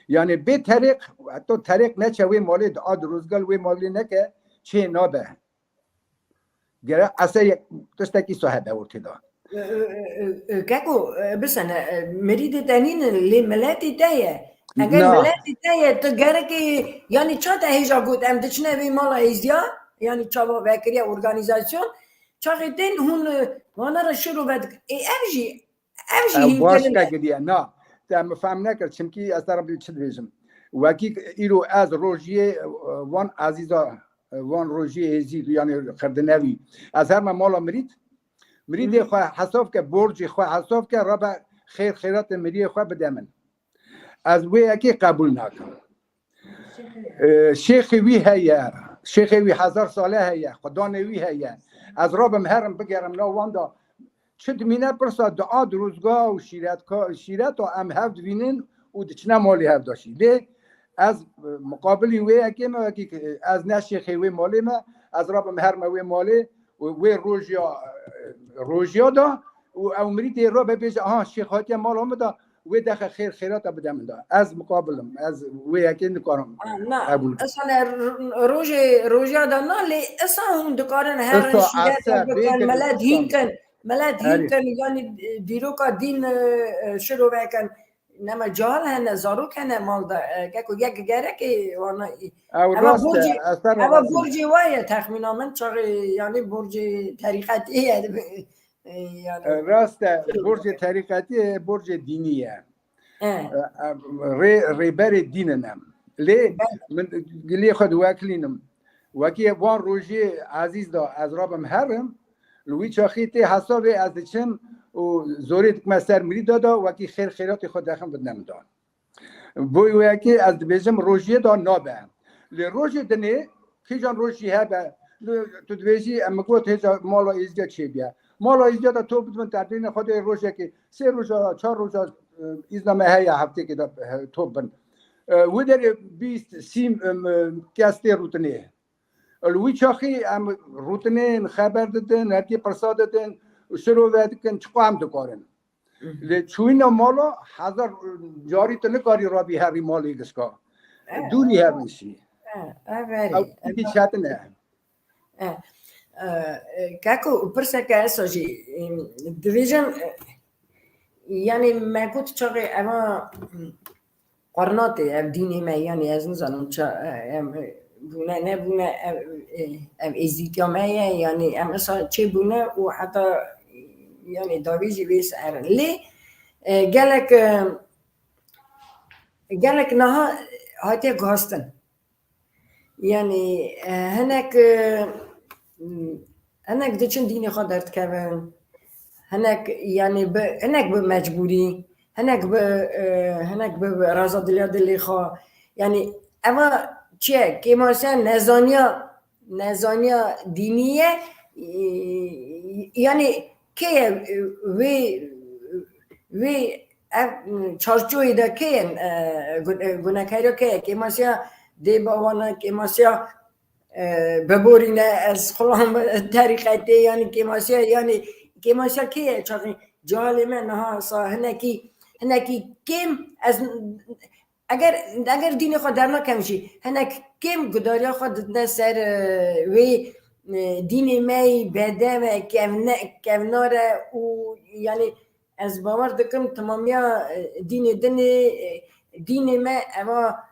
Yani bê terêq, heta terêq neçe wê malê, dua dirozga li wê malê neke, çê nabe. Gere ese yek tiştekî sahibe ortê de. E, e, e, e, Keko, e, bisene, e, mirîdê te nînin, lê miletê te ye. Eger Na. miletê te ye, tu gerekê, yani ça te hêja got, em diçine vê mala êzdiya, yani çawa vekiriye organîzasyon, çaxê tên hûn, e, wana re şiro vedikin. Ê, ev jî, ev jî Ew hîn başka kirin. gidiye, na. Te min fehm nekir, çimkî ez te re çi dibêjim. Wekî îro ez rojiyê, e, wan ezîza, e, wan rojiyê êzî, yani xirdinevî. Ez herme mala mirîd, mirîdê Hı. xwe hesab ke, borcê xwe hesab ke, rabe xêr xêratê miriyê xwe bide min. Ez wê yekê qebûl nakim. E, şêxê wî heye, şêxê wî hezar sale heye, xudanê wî heye. Ez rabim herim bigerim nav wan da. Çi dimîne pirsa dua, dirozga û şîretka, şîreta em hev divînin û diçine malê hev da jî. Lê ez, e, muqabilî wê yekê me wekî, e, ez ne şêxê wê malê me, ez rabim herme wê malê û wê rojiya, e, rojiya da û ew mirîdê rabe bêje, aha, şêx hatiye mala min da, wê dexe xêr xêrata bide min da. Ez muqabilim, ez wê yekê nikarim Ha, na, qebûl bikim. Esane r-, rojê, roja da na, lê esa hûn dikarin herin Esa şîreta ese bikin, bêgin milet hîn sultan. kin, milet hîn Erê. kin, yani, e, dîroka dîn, e, e, şiro vekin. Nema cahil hene, zarok hene mal da, e, keko yek gerekê wana, e, Ew eva rast e, borcê, ez te re eva razî me. borcê wa ye texmîna min, çaxê, yani borcê terîqetê ye. E, yani. E, rast e, borcê terîqetî ye, borcê dînî ye. E. E, e, rê-, rêberê dîn in em. Lê Be- min giliyê xwe diwekilînim. Wekî wan rojiyê ezîz da ez rabim herim, li wî çaxî tê hesabê ez diçim û zorê dikime ser mirîda da, wekî xêr xêratê xwe dexim bidine min da. Bo wê yekê ez dibêjim rojiyê da nabe. Lê rojê dinê, kîjan rojî hebe, li, tu dibêjî, em mi got hêja mala êzdiya çêbiye. Mala êzdiya da top bidin, terdêne xwe de rojekê, sê roja, çar roja, e, îzna me heye heftêkê de, e, top bin. E, wê derê bîst, sî, e, kes tê rûtinê. Li wî çaxî em rûtinên xeber didin, herkê pirsa didin, şiro vedikin, çiqa em dikarin. Mhm. Lê çûyîna mala hezar carî tu nikarî rabî herî malê gişka. E, Dûrî e, hev in şî. e, e, verî, Ew e, tiştî çetin e. e. E, e, Keko, pirseke esa jî, e, dibêjin, e, yanî me got çaxê eva, m, qernatê ev dînê me, yanî ez nizanim ça, e, em, e, bûne, nebûne, ev, e, ev êzdîtiya me ye, yanî em esa çê bûne û heta, yanî dawî jî vê ser. Lê, e, gelek, e, gelek niha hatiye guhastin. Yanî, e, hinek, e, hinek diçin dînê xwe derdikevin. Hinek, yanî bi, hinek bi mecbûrî, hinek bi, e, hinek bi, bi razadiliya dilê xwe. Yanî, eva çi ye? Kêmasiya nezaniya, nezaniya dînî ye. E, yanî, kê ye, e, wê, wê ev, m, çarçoyê de kê ye, e, gun-, e, gunekariya kê ye? Kêmasiya dê bavan e, kêmasiya, e, biborîne, ez xulam terîqetê, yanî kêmasiya, yanî kêmasiya kê ye? Çaxî cehalê me niha sa hinekî, hinekî kêm, ez, eger, eger dînê xwe dernakem jî, hinek kêm gudariya xwe didine ser, e, wê, e, dînê me yî bedev e, kevne-, kevnar e û, yanî, ez bawer dikim temamiya, e, dînê dinê, e, dînê me eva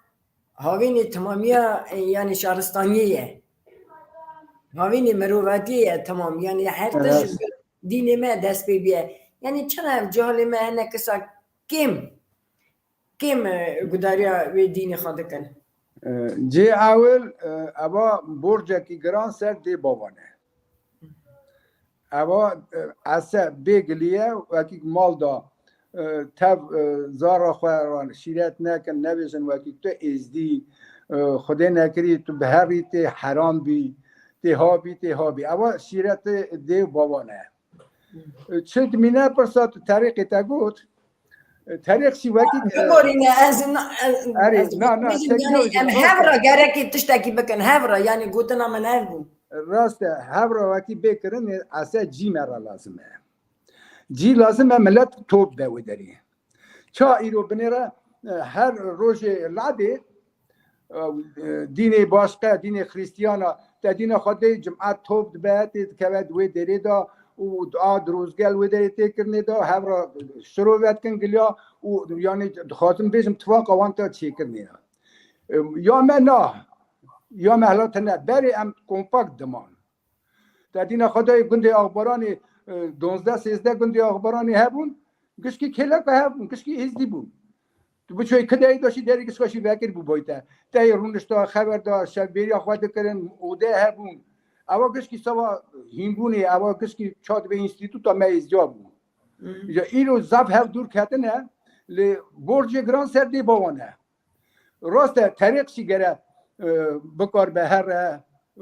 havînê temamiya, e, yanî şaristaniyê ye. Havînê mirovatiyê ye temam. Yanî her tişt Evet. bi dînê me dest pê bîye. Yanî çira ev cehalê me hinek kisa kêm, kêm, e, gudariya wê dînê xwe dikin? E, cê ewil, e, eva borcekî giran ser dê bavan e. Eva, e, ese bê giliye, wekî mal da, e, tev, e, zara xwe re şîret nekin, nebêjin wekî tu êzdî, e, Xwedê nekirî tu bi herî tê heram bî, tê ha bî, tê ha bî. Eva şîretê dê û bavan e. E, çi dimîne pirsa tu terîqê te got, e, terîq jî wekî, e, Biborîne, ez na-, ez, Erê, ez na, na, bêjim, yanî, teknoloji em rast e. Hev re gerekê tiştekî bikin, hev re, yanî gotina min ev bû. Rast e, hev re wekî bê kirin, ese cî me re lazim e. Cî lazim e, milet top de wê derê. Ça îro binêre, e, her rojê ladê, e, dînê başqe, dînê Xrîstiyana, te dîna xwe dê, cimat top dibe, tê dikeve di wê derê de û dua dirozgel wê derê tê kirinê de, hev re şirove dikin giliya û, yanî, dixwazim bêjim, tifaqa wan te çêkirinê de. E, ya me na, ya me hela tune, berê em kompakt diman. Te dîna xwe dayê gundê Axbaranê, e, duwazdeh sêzdeh gundê Axbaranê hebûn, gişkî kêleka hebûn, gişkî êzdî bûn. Tu biçoyê kideyê de jî derê gişka jî vekir bû boyte. Teyê rûnişta, xeber da, şevbêriya xwe dikirin, ode hebûn. Ewa gişkî seba hînbûnê, ewa gişkî ça dibe înstîtuta me êzdiya bû. Hmm. Ya îro zaf hev dûr ketine, lê borcê giran ser dê bawan e. Rast e, terîq jî gere, e, bikar be here, e,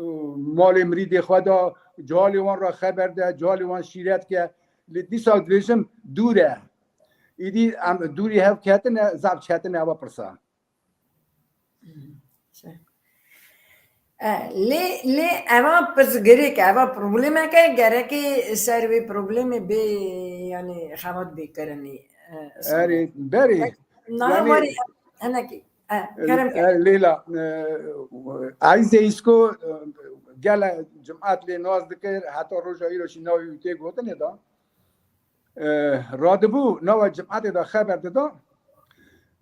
malê mirîdê xwe da, calê wan re xeber de, calê wan şîret ke. Lê dîsa dibêjim dûr e. Îdî em dûrî hev ketine, zaf çetin e eva pirsa. Şey. E, lê, lê eva pirs girêk e, eva problemek e, gerekê ser wê problemê bê, yanî xebat bê kirinî. E, Erê, berê. Niha Yanî warê hinekî. E, kerem ke. E, Leyla, e, Eyzê Îsko, e, gele cimat lê nas dikir, heta roja îro jî navê wî tê gotinê da. E, radibû nava cimatê da xeber dida.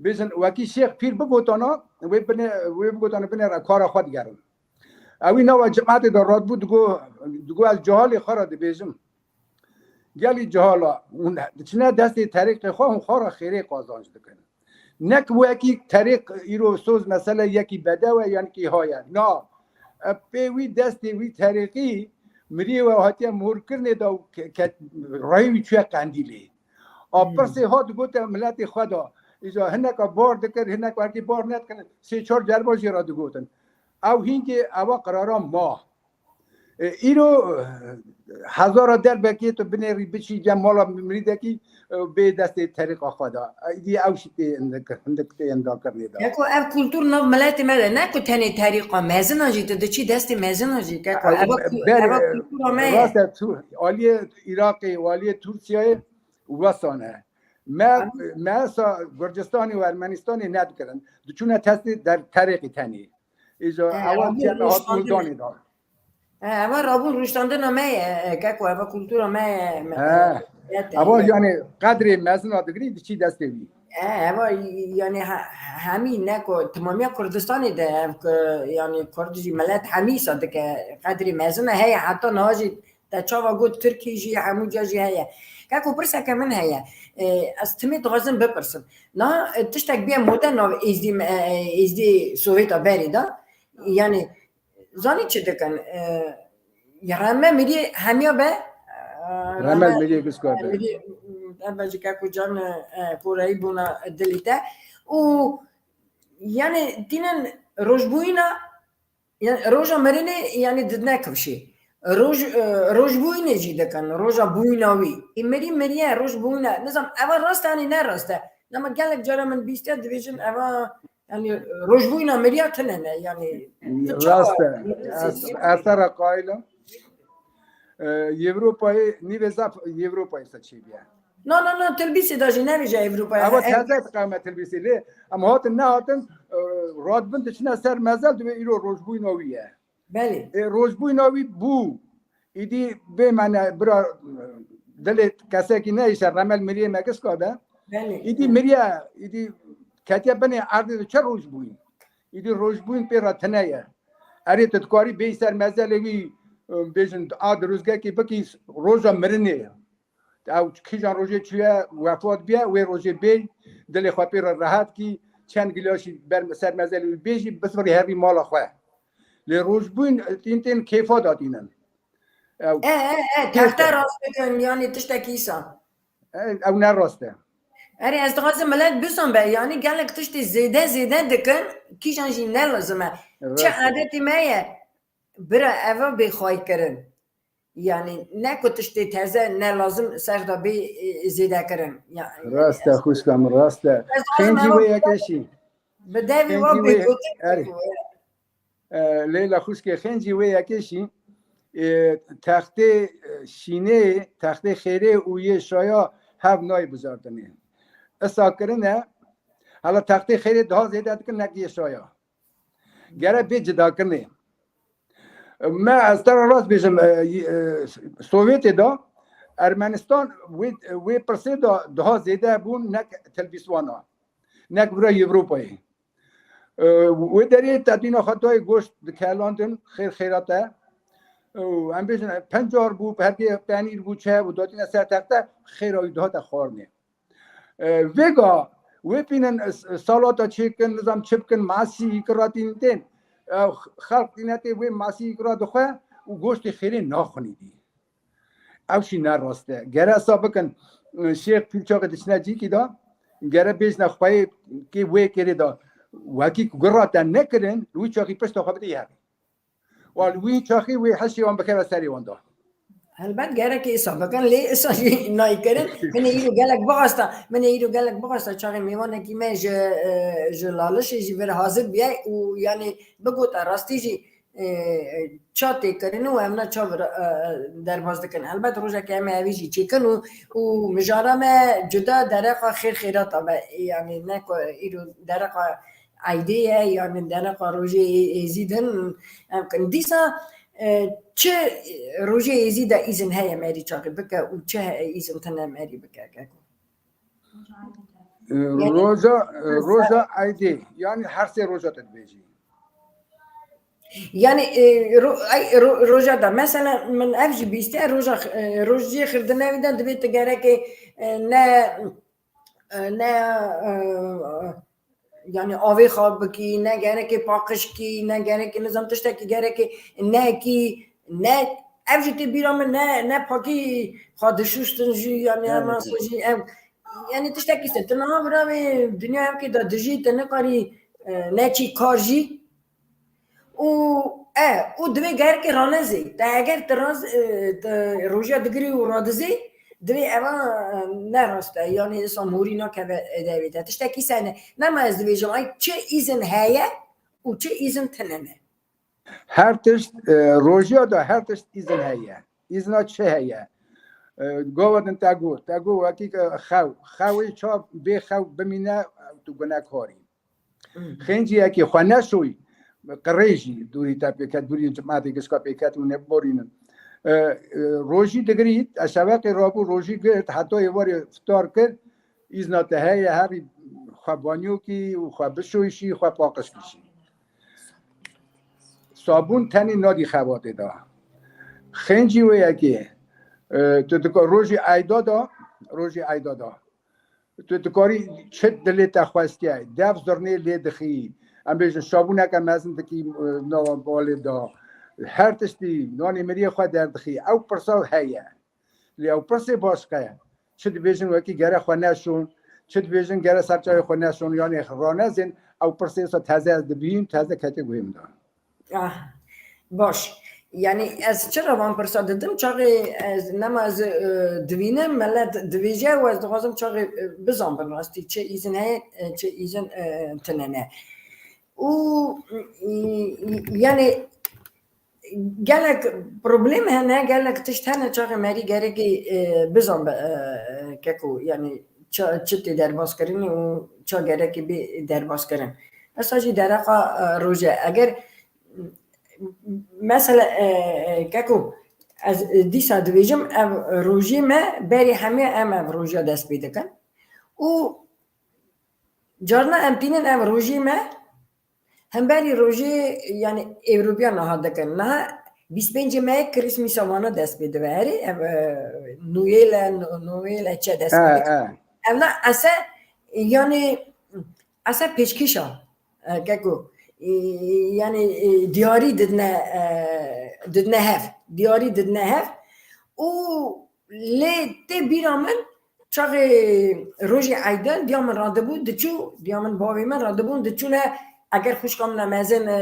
Bêjin wekî Şêx Pîr bigotana, wê binê, wê bigotana binê re kara xwe digerin. Ewî nava cimatê da radibû digo, digo ez cehalê xwe re dibêjim. Gelî cehala, hûn diçine destê terîqê xwe, hûn xwe re xêrê qazanc dikin. Nek wekî terîq îro soz mesele yekî bedew e, yanî kî haye. Na, e, pê wî destê wî terîqî mirî we hatiye morkirinê de û ke-, ke-, rayê wî çûye qendîlê. A Hmm. pirsê ha digote miletê xwe de. Îca hineka bar dikir, hinek wekî bar nedikin, sê çar cerba jê re digotin. Ew hîngê ewa qirara ma. E, îro, e, hezara derbekê tu binêrî biçî cem mala mirîdekî, e, bê destê terîqa xwe de. E, îdî ew jî tê hindik, hindik tê hindakirinê de. Yeko ev kultur nav miletê me de ne ku tenê terîqa mezina jî tu diçî destê mezina jî keko. Ev, Eva ku-, berê, eva kultura me ye. Rast e, tu, aliyê Iraqê û aliyê Tirkiyeyê wesa ne. Me, Em- me sa Gurcistanê û Ermenistanê nedikirin. Diçûne testê der terîqî tenê. Îca He, ewa em tiyana hat nişandine. Guldanê da. He, eva rabûn rûştandina me ye, e, keko, eva kultura me ye, me, He. Eva yani qedrê mezina digirî diçî destê wî. He, eva yani he-, hemî neko timamiya Kurdistanê de ev ki yani Kurd jî milet hemî sa dike qedrê mezina heye, heta niha jî te çava got Tirkî jî hemû ca jî heye. Keko pirseke min heye. E, ez timê dixwazim bipirsim. Na, e, tiştek bîye modern nav êzdî, e, êzdî Sovêta berê de. Yani Zanî çi dikin? E, ya reme mirî hemiya be. E, Remel mirî giska be. Mirî, em be ji kek û can, e, koreyî bûna dilî te. Û yani tînin rojbûyîna, yani roja mirinê yani didine kifşê. Roj, e, rojbûyînê jî dikin, roja bûyîna wî. Ê mirî miriye, rojbûyîne. Nizam, eva rast e, yanî ne rast e. Nema gelek cara min bîstiye dibêjin eva Yani rojbûyîna miriya tune ne, yani. Rast e. Ez te re qayil im. E, Ewropayê, nîvê zaf Ewropayê se çêbiye. Na, na, na, Tilbîsê de jî nevêje Ewropayê. Ama teze diqewme Tilbîsê lê. Em hatin nehatin, e, radibin diçine ser mezel, divê îro rojbûyîna wî ye. Belê. Ê, rojbûyîna wî bû. Îdî bê me ne bira dilê kesekî neyşe remel miriyê me giska be. Belê. Îdî miriye, îdî ketiye binê erdê de çi rojbûyîn? Îdî rojbûyîn pê re tine ye. Erê tu dikarî bêyî ser mezelê wî, e, bêjin a dirozgekê bikî roja mirinê ye. Ew kîjan rojê çûye wefat biye, wê rojê bê dilê xwe pê re rehet kî, çend gila jî ber ser mezelê wî bê jî bisvirî herî mala xwe. Lê rojbûn tîn tên kêfa datînin. Ew E, e, e, texte rast bikin, yanî tiştekî îsa. E, ew ne rast e. Erê, ez dixwazim milet bizan be, yanî gelek tiştê zêde zêde dikin, kîjan jî ne lazim e. Çi Rast e. Adetê me ye, bira eva bê xwaykirin. Yani ne ku tiştê teze ne lazim ser de bê, e, zêde kirin. Ya, Rast e, xwişka min, rast e. Xêncî wê yekê şî. Bi devî wa bê gotin. E, Leyla xwişkê, xêncî wê yekê şî. E, textê, e, şînê, textê xêrê û yê şaya hev nayê bijartinê. Isa kirine, hala textê xêrê daha zêde dikin nek yê şaya. Gere bê cidakirinê. Me ez te re rast bêjim, e, e, Sovyetê de Ermenistan wê, wê pirsê de daha zêde bûn nek Tilbîswana, nek vira Ewropayê. E, wê derê te dîna xwe dayê goşt dikelandin, xêr xêra te. Û em bêjin, pencar bû, herkê penîr bû, çe bû, datîne ser texte, xêra wî dihate xwarinê. E, vêga wê pînin, e, salata çêkin, nizam çi bikin, masî îkira tîn tên. E, xelq tîne tê wê masî îkira dixwe û goştê xêrê naxwinî dî. Ew şî ne rast e. Gere sa bikin, e, şêx pîr çaxê diçine cîkî da, gere bêjne xweyê kê wê kêrê da, wekî ku gura te nekirin, li wî çaxî pişta xwe bidî herî. Wan wî çaxî wê heşê wan bikeve serê wan da. Helbet gerek îsa bikin, lê îsa jî nayê kirin. Min ê îro gelek bixwesta, min ê îro gelek bixwesta çaxê mêvanekî me ji, e, ji Lalişê jî vir hazir biye û yanî bigota rastî jî, e, ça tê kirin û em ne ça vir, e, derbas dikin. Helbet rojekê em ê evî jî çêkin û, û mijara me cuda dereqa xêr xêrata be. Yanî ne ku îro dereqa Eydê ye, yanî dereqa rojê ê-, êzî din em kin. Dîsa, e, çi rojê êzî de îzin heye merî çaxî bike û çi he-, îzin tine merî bike keko? E, Yanî roja, e, roja eydê, yanî her sê roja te dibêjî. Yanî, e, ro-, ey, ro-, roja de, mesela min ev jî bîstiye, roja x-, e, rojê xirdinevî de divê tu gerekê, e, ne, e, ne, e, yanî avê xwe bikî, ne gerekê paqij kî, ne gerekê nizam tiştekî gerekê nekî, ne, ev jî tê bîra min, ne, ne pakî xwe dişuştin jî, yanî Evet, heman evet. Jî ev, yanî tiştekî se. Tu niha bira wê dinya evkê de dijî, tu nikarî, e, neçî kar jî. Û, e, û divê gerekê ranezê. Te eger tu raz-, e, tu rojiya digirî û radizê, divê eva, e, ne rast e. Yanî insan morî nakeve devê te. Tiştekî sene. Nema ez dibêjim, ay çi îzin heye û çi îzin tine ne. Her tişt, e, rojiya da her tişt îzin heye. Îzna çi heye? E, gava din te got. Te got wekî ke xew. Xewê ça bê xew bimîne, tu gunekarî. Xênciyekî xwe neşoyî, qirê jî dûrî te pêket, dûrî cimatê gişka pêket û nebiborînin. E, e, rojî digirît, ez şeveqê rabû rojî girt, heta êvarê fitar kir, îzna te heye, herî xwe banyokî û xwe bişoyşî, xwe paqij kişî. Sabûn tenê nadî xebatê de. Xêncî wê yekê. E, tu dika-, rojî eyda da, rojî eyda da. Tu dikarî çi dilê te xwestiye, dev zirnê lê dixî. Em bêjin şabûneke mezin dikî, e, nava balê da. Her tiştî nanê miriyê xwe derdixî. Ew pirsa heye. Lê ew pirsê başqe ye. Çi dibêjin wekî gere xwe neşon, çi dibêjin gere ser çavê xwe neşon, yanê ranezên, ew pirsê wisa teze ez dibînim, teze kete guhê min de. Ah, baş. Yani ez çira van pirsa didim, çaxê ez nema ez, e, divînim, millet divêje û ez dixwazim çaxê, e, bizanbim rastî çi îzin heye, e, çi îzin, e, tine ne. Û, e, yani gelek problem hene, gelek tişt hene çaxê merî gerekî, e, bizanbe, e, keko, yani ça-, çi tê derbas kirinî û ça gerekî bê derbas kirin. Esa jî dereqa, e, roje. Eger mesela, e, e, keko, ez, e, dîsa dibêjim, ev rojê me berî hemê em ev roja dest pê dikin. Û carna em tînin ev rojê me, hemberî rojê, yani Ewropiya niha dikin. Niha bîst pêncê me Krîsmîsa wana dest pê dibe. Herê, ev, e, Noêl e, No-, Noêl e, çi dest pê dikin. Evna ese, yani ese pêşkêşa, e, keko, e, yani, e, diyarî didine, e, didine hev. Diyarî didine hev. Û lê tê bîra min, çaxê rojê eydan diya min radibû, diçû, diya min bavê min radibûn, diçûne, eger xwişka min a mezin, e,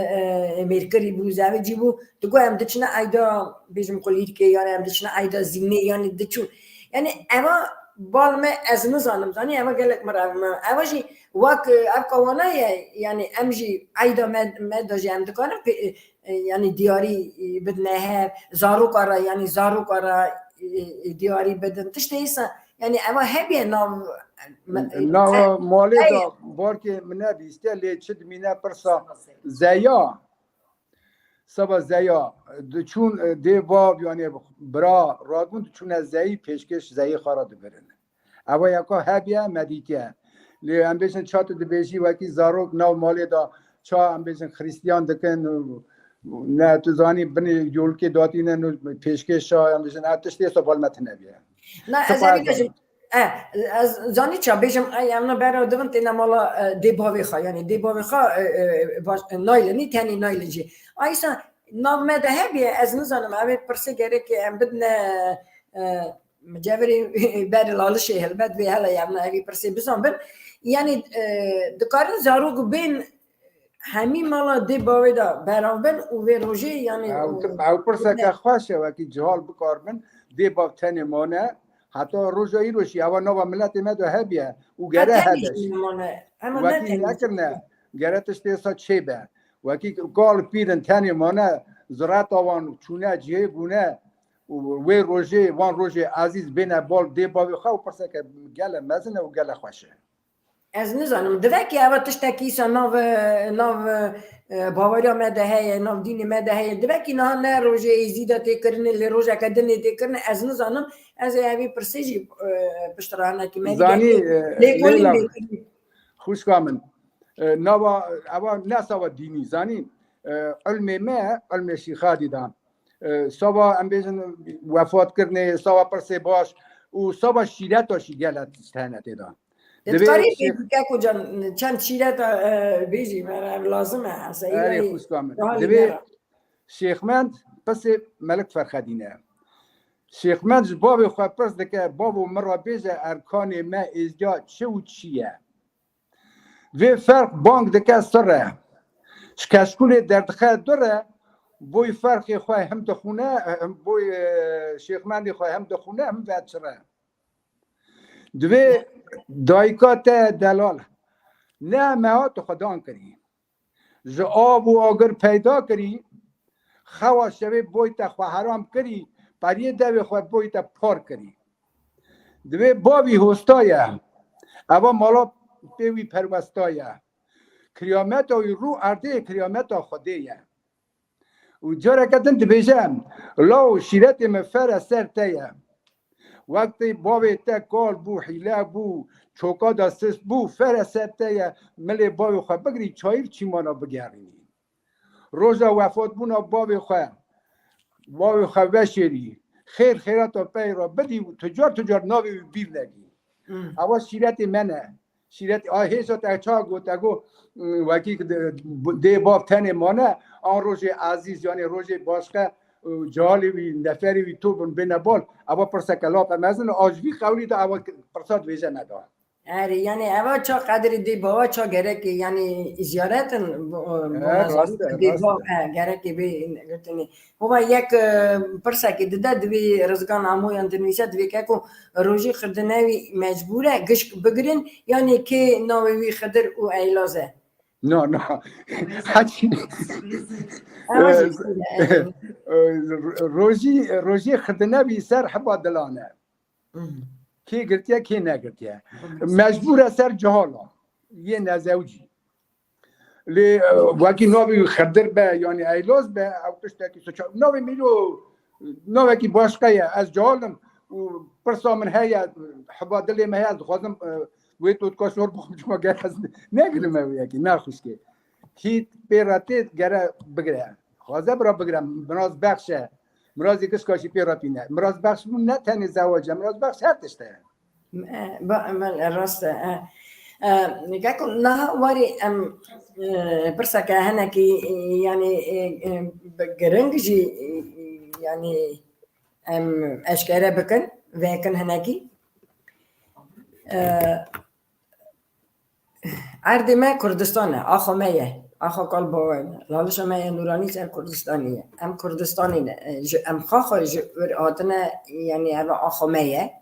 e, mêrkirî bû, zevicî bû, digot em diçine eyda, bêjim kulîrkê, yani em diçine eyda zînê, yani diçûn. Yani eva bal me ez nizanim, zanî eva gelek mirav me. Eva jî wek, e, ev kawana ye, yani em jî eyda me, me da jî em dikarin pê-, e, e, yani diyarî, e, bidine hev, zaroka re, yani zaroka re, e, e, diyarî bidin. Tiştê îsa, yani eva hebiye nav, me-, Nava e, malê heye. Da barkê min nebîste, lê çi dimîne pirsa zeya. Seba zeya, diçûn, e, dê bav, yani bira radibûn, diçûne zeyî, pêşkêş zeyê xwe re dibirin. Ewa yeka hebiye, me dîtiye. Lê em bêjin ça tu dibêjî wekî zarok nav malê de ça em bêjin Xristiyan dikin û ne tu zanî binê yolkê datînin û pêşkêşa em bêjin ev tiştê wisa bal me tune bûye. Na, ez Tipa ê ez bêjim, e, ez zanî ça bêjim, ey, em na bera dibin têne mala, e, dê bavê xwe, yani dê bavê xwe, e, e, baş, e, naylin, nî tenê naylin jî. Aysa nav me de hebiye, ez nizanim, ev ê pirsê gerekê em bidine, e, Micevirê berê lalişê helbet vê hele yevna evî pirsê bizan bin. Yani, e, dikarin zarok bên hemî mala dê bavê de berav bin û vê rojê yani Ew, ew pirseke xweş e, wekî cihal bikarbin, dê bav tenê mane, heta roja îro jî ewa nava miletê me de hebiye û gere hebe jî. Wekî nekirine, gere tiştê sa çêbe. Wekî kal pîrin tenê mane, zireta wan çûne cihê bûne, û wê rojê, wan rojê ezîz bêne bal dê bavê xwe û pirseke gele mezin e û gele xweş e. Ez nizanim. Divekî eva tiştekî îsa nav, nav, e, baweriya me de heye, nav dînê me de heye. Divekî niha ne rojê êzî de tê kirinê, lê rojeke din ê tê kirinê, ez nizanim. Ez ê evî pirsê jî, e, piştre hinekî me Zanî, digel. E, Lêkolîn Leyla, bê kirin. Xwişka min. E, nava, eva ne sava dînî, zanî. E, ilmê me, ilmê Şîxadî de. E, sava, em bêjin, wefat kirinê, sava pirsê baş û sava şîreta jî gele tişt hene tê de. Divê Dikarî Şêx- bêjî keko can, çend şîreta, e, bêjî, me re lazim e, esa Erê îro xwişka min. Divê Şêxmend pisê Melik Ferxedîn e. Şêxmend ji bavê xwe pirs dike, bavo min re bêje erkanê me êzdiya çi û çi ye? Vê ferq bang dike sir e. Ji keşkûlê derdixe dur e, boy ferqê xwe him dixûne, him boy, e, Şêxmendê xwe him dixûne, him vediçire. Divê dayika te delal ne meha tu xwedan kirî. Ji av û agir peyda kirî, xewa şevê boy te xwe heram kirî, periyê devê xwe boy te par kirî. Divê bavî hosta ye. Eva mala pê wî perwesta ye. Qiyameta wî rû erdê qiyameta Xwedê ye. Û careke din dibêje, law, şîretê min fere ser te ye. Wextê bavê te kal bû, hîle bû, çoka de sist bû, fere ser te ye, milê bavê xwe bigirî, çayîr çîmana bigerînî. Roja wefatbûna bavê xwe, bavê xwe veşêrî, xêr xêrata pey re bidî û tu car tu car navê wî bîr nekî. Hmm. Ewa şîretê me ne. Şîret, a, hêşa te ça got, te got, mm, wekî dê, dê bav tenê mane, an rojê ezîz, yanî rojê başqe, û cihalê wî, neferê wî to bin bêne bal. Ewa pirseke lape mezin, a ji vî qewlî de ewa pirsa dibêje me da. Erê, yanî eva ça qedrê dê bava ça gerekê, yanî ziyaret in, bo-, bo-, He, mezin rast e, dê rast bav, e. He, gerekê bê girtinê. Hova yek, e, pirsekê dide, divê Rizgan Amoyan dinivîse, divê keko rojî xirdinevî mecbûr e, gişk bigirin, yanî kê navê wî Xidir û Eylaz e? No, no. Haçî. Ama E, jî, e, e, rojî, rojî xirdinevî ser hiba dilan e. Hmm. Kê girtiye, kê negirtiye. Mecbûr e ser cihala. Yê nezewcî. Lê, e, wekî navê wî Xedir be, yanî Eyloz be, ew tiştekî suça. Navê mîro, navekî başqa ye. Ez cahil im û pirsa min heye, hiba dilê me heye, ez dixwazim, e, wê totka şor bixwim, çima ger ez negirim ew yekî, ne xwişkê. Kî pê re tê gere bigire. Xwaze bira bigire, Miraz Bexş e. Mirazî gişka jî pê re tîne. Miraz Bexş bû ne tenê zewac e, Miraz Bexş her tişt e. E, ba-, me-, rast e, e. E, Geko, niha warî em, e, pirseke hinekî, e, yanî, e, e, bi giring jî, e, yanî em eşkere bikin, vekin hinekî. E, Erdê me Kurdistan e, axa me ye. Axa kal bawer e. Lalişa me ye Nûranî ser Kurdistanê ye. Em Kurdistanê ne. E, ji, em xaxa ji wir hatine, yanî eve axa me ye.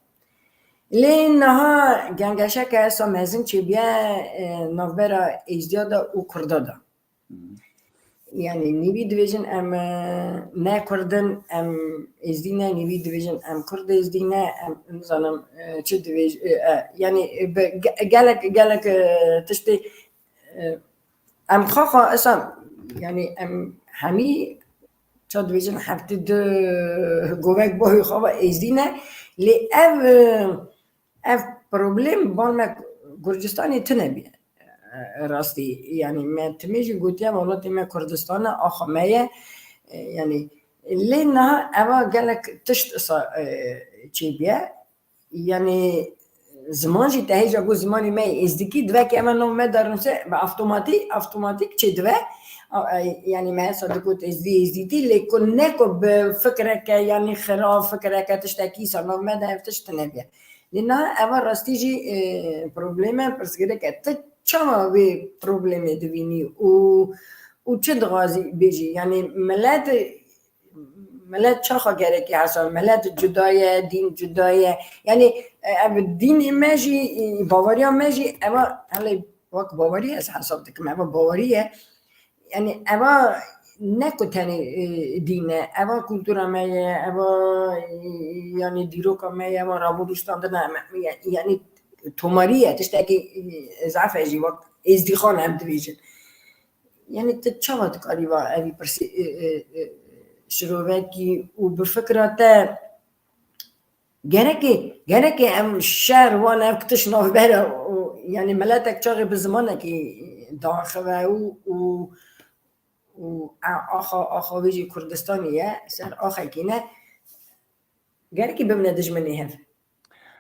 Lê niha gengeşeke esa mezin çêbiye, e, navbera Êzdiya de û Kurda de. Hı. Yanî nîvî dibêjin em, e, ne Kurd in, em Êzdî ne, nîvî dibêjin em Kurd Êzdî ne, em nizanim, e, çi dibêj-, e, e, yanî, e, bi ge-, gelek, gelek, e, tiştê, e, em xaxa esa, yanî em hemî ça dibêjin heftê du govek boyê xwe ve Êzdî ne, lê ev, e, Ev problem bal me Gurcistanê tune bûye. E, rastî, yanî me timê jî gotiye welatê me Kurdistan e, axa me ye. E, yanî lê niha eva gelek tişt isa, e, çêbûye. Yanî ziman jî te hêja got zimanê me yê êzdikî, divekî eva nav me de rinse, bi avtomatî-, avtomatîk çêdibe. A, e, yanî me hesa digot êzdî, êzdîtî, lê ku ne ku bi fikreke, yanî xira fikreke tiştekî îsa nav me de ev tişt tune bûye. Lê niha eva rastî jî, e, problem e, pirsgirêk e. Tu çawa vê problemê divînî û, û çi dixwazî bêjî? Yanî milet, milet çaxa gerekî hesab? Milet cuda ye, dîn cuda ye. Yanî, e, ev dînê me jî, e, baweriya me jî, eva, hele wek bawerî ez hesab dikim, eva bawerî ye. Yanî eva ne ku tenê, e, dîn e, eva kultura me ye, eva, e, yanî dîroka me ye, eva raborûstandina me ye, yanî tomarî ye, tiştekî, e, zaf e jî wek êzdîxan em dibêjin. Yanî tu çawa dikarî va evî pirsî, e, e, e, şirovekî û bi fikra te Gerekê, gerekê em şer wan ev kitiş navbera û, yanî miletek çaxê bi zimanekî daxive û, û, û a-, axa, axa wê jî Kurdistanê ye, ser axekî ne. Gerekî bimine dijminê hev.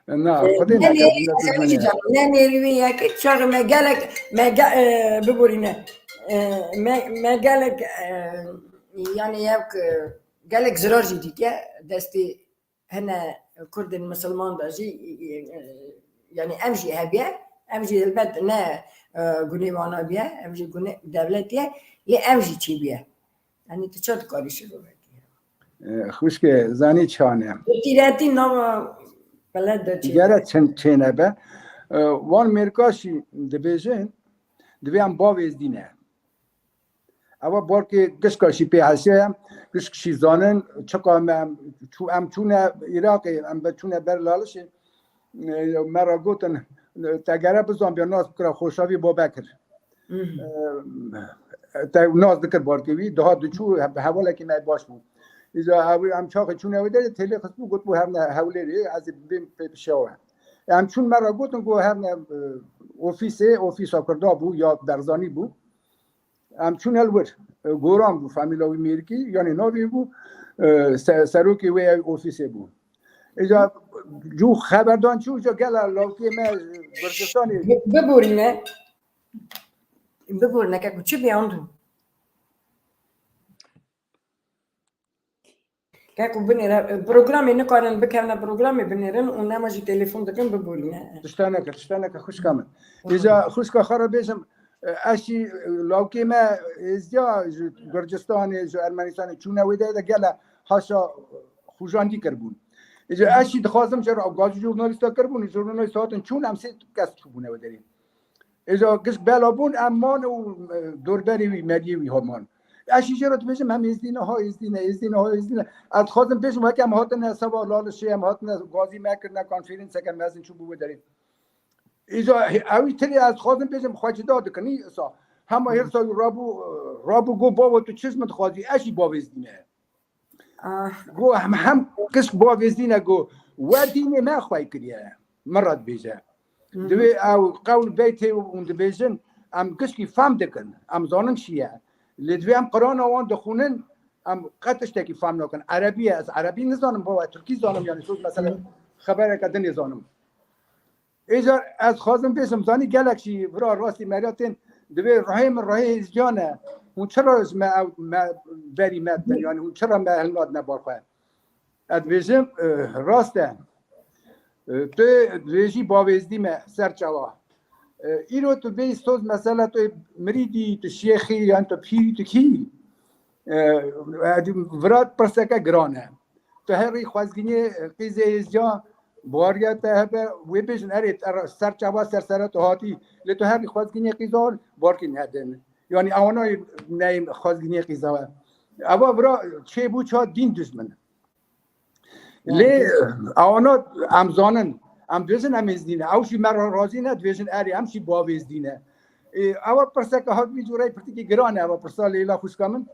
Na, E, xwedê ne neke nê-, bimine ez dijminê jî hev. Can, ne nêrî wê yekê çaxê me gelek, me ge-, e, biborîne. E, me, me gelek, e, yanî yek, e, gelek zirar jî dîtiye destê hene Kurdên misilman de jî, e, e, yanî ev jî hebiye, ev jî helbet ne, e, gunê wana biye, ev jî gunê dewletê ye, lê ev jî çêbiye. Yanî tu çawa dikarî şirovekî? E, xwişke, zanî çane. Bi tîretî nava milet de çêbiye. Gere çin çênebe. E, wan mêrka jî dibêjin, divê em bavêzdî ne. Ewa balkê gişka jî pê hesê ye, gişk jî zanin, çiqa me çû-, em çûne Iraqê, em be çûne ber Lalişê, e, me re gotin, te gere bizanbiya nas bikira Xoşavî Babekir. Te nas dikir barkê wî, dihat diçû, he-, hevalekî me baş bû. Îca ew, em çaxê çûne wê derê, têlê xistbû, gotbû, "Herne Hewlêrê, ez ê bêm pê pişewa." Em çûn me re gotin ku herne, e, ofîsê, ofîsa Kurda bû ya Berzanî bû. Em çûn el wir. E, Goran bû, famîla wî mêrikî, yanî navê bû, e, se-, serokê wê ofîsê bû. Îca cû xeberdan çû, îca gela lawkê me Gurcistanê. Bi-, biborîne. Biborîne, keko çi bê andu? Keko binêre, programê nikarin bikevne programê binêrin û nema jî telefon dikin biborîne. Tiştaneke, tiştaneke xwişka min. Îca xwişka xwe re bêjim, e, ez jî, e, lawkê me êzdiya ji Gurcistanê, ji Ermenistanê çûne wê derê de gele haşa xujandî kiribûn. Îca ez jî dixwazim jê re, gazî jurnalîsta kiribûn, jurnalîsta hatin çûn, em sê kes çûbûne wê derê. Îca gişk bela bûn, em man û, e, dorberê wî, meriyê wî ha man. Ez jî jê re dibêjim, em êzdî ne, ha êzdî ne, êzdî ne, ha êzdî ne. Ez dixwazim bêjim, weke em hatine seba Lalişê, em hatine gazî me kirine, konferenseke mezin çûbû wê derê. Îca ewî tirê ez dixwazim bêjim, xwe cida dikin, îsa. Hema hêrsa wî rabû, rabû got, "Bavo, tu çi ji min dixwazî?" Ez jî bavêzdî ne. Ah. Go hem, hem gişk bavêzdîne go, "We dînê me xwey kiriye." Min re dibêje. Hı hı. Divê ew qewl beytê hûn dibêjin, em gişkî fam dikin. Em zanin çi ye. Lê divê em Qur'ana wan dixwînin, em qet tiştekî fam nakin. Erebî ye, ez erebî nizanim, bava Tirkî zanim, yanî soz mesela Hı. xebereke dinê zanim. Êcar ez xwazim bêjim, zanî gelek jî vira rastî meriya tên, divê ruhê min ruhê êzdiyan e. Hûn çira ji me ew me berî me didin, yanî hûn çira me hilnadine bar xwe? Ez dibêjim, e, rast e. E, tu dibêjî bavêzdî me ser çawa. E, îro tu bêyî soz mesela tu mirîdî, tu şêxî, yan tu pîrî, tu kî? E, e, vira pirseke giran e. Tu herî xwezgînê, e, qîzê êzdiya bariya te hebe, wê bêjin, erê, te re-, ser çava ser sera tu hatî, lê tu herî xwezgînê qîza barkî nedin. Yanî ewana neyên xwezgînê qîza we. Eva vira çêbû ça dîn dijmin. Lê, e, ewana em zanin, em dibêjin em êzdî ne. Ew jî me re razî ne, dibêjin erê, em jî bavêzdî ne. E, ewa pirseke hat vî cûreyî pirtîkî giran e, ewa pirsa Leyla xwişka min.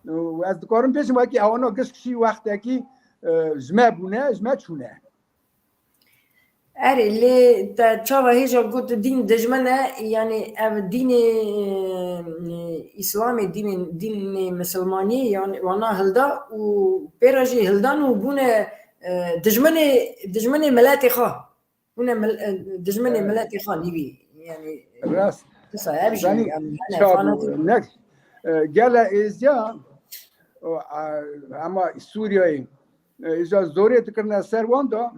Û ez dikarim bêjim, wekî ewana gişk şî wextekî, e, ji me bûne, ji me çûne. Erê, lê te çawa hêja got dîn dijmin e, yanî ev dînê, e, Îslamê, dînê, dînê misilmaniyê, yanî wana hilda û pê re jî hildan û bûne, e, dijminê, dijminê miletê xwe. Hûn e mil-, e, dijminê Evet. miletê xwe nîvî. Yanî, Rast. disa ev jî, Zanî, yanî, hene çawa fanatik. Ne, e, gele êzdiya, o, a, ama Sûriyeyê, e, îja zorê dikirine ser wan da,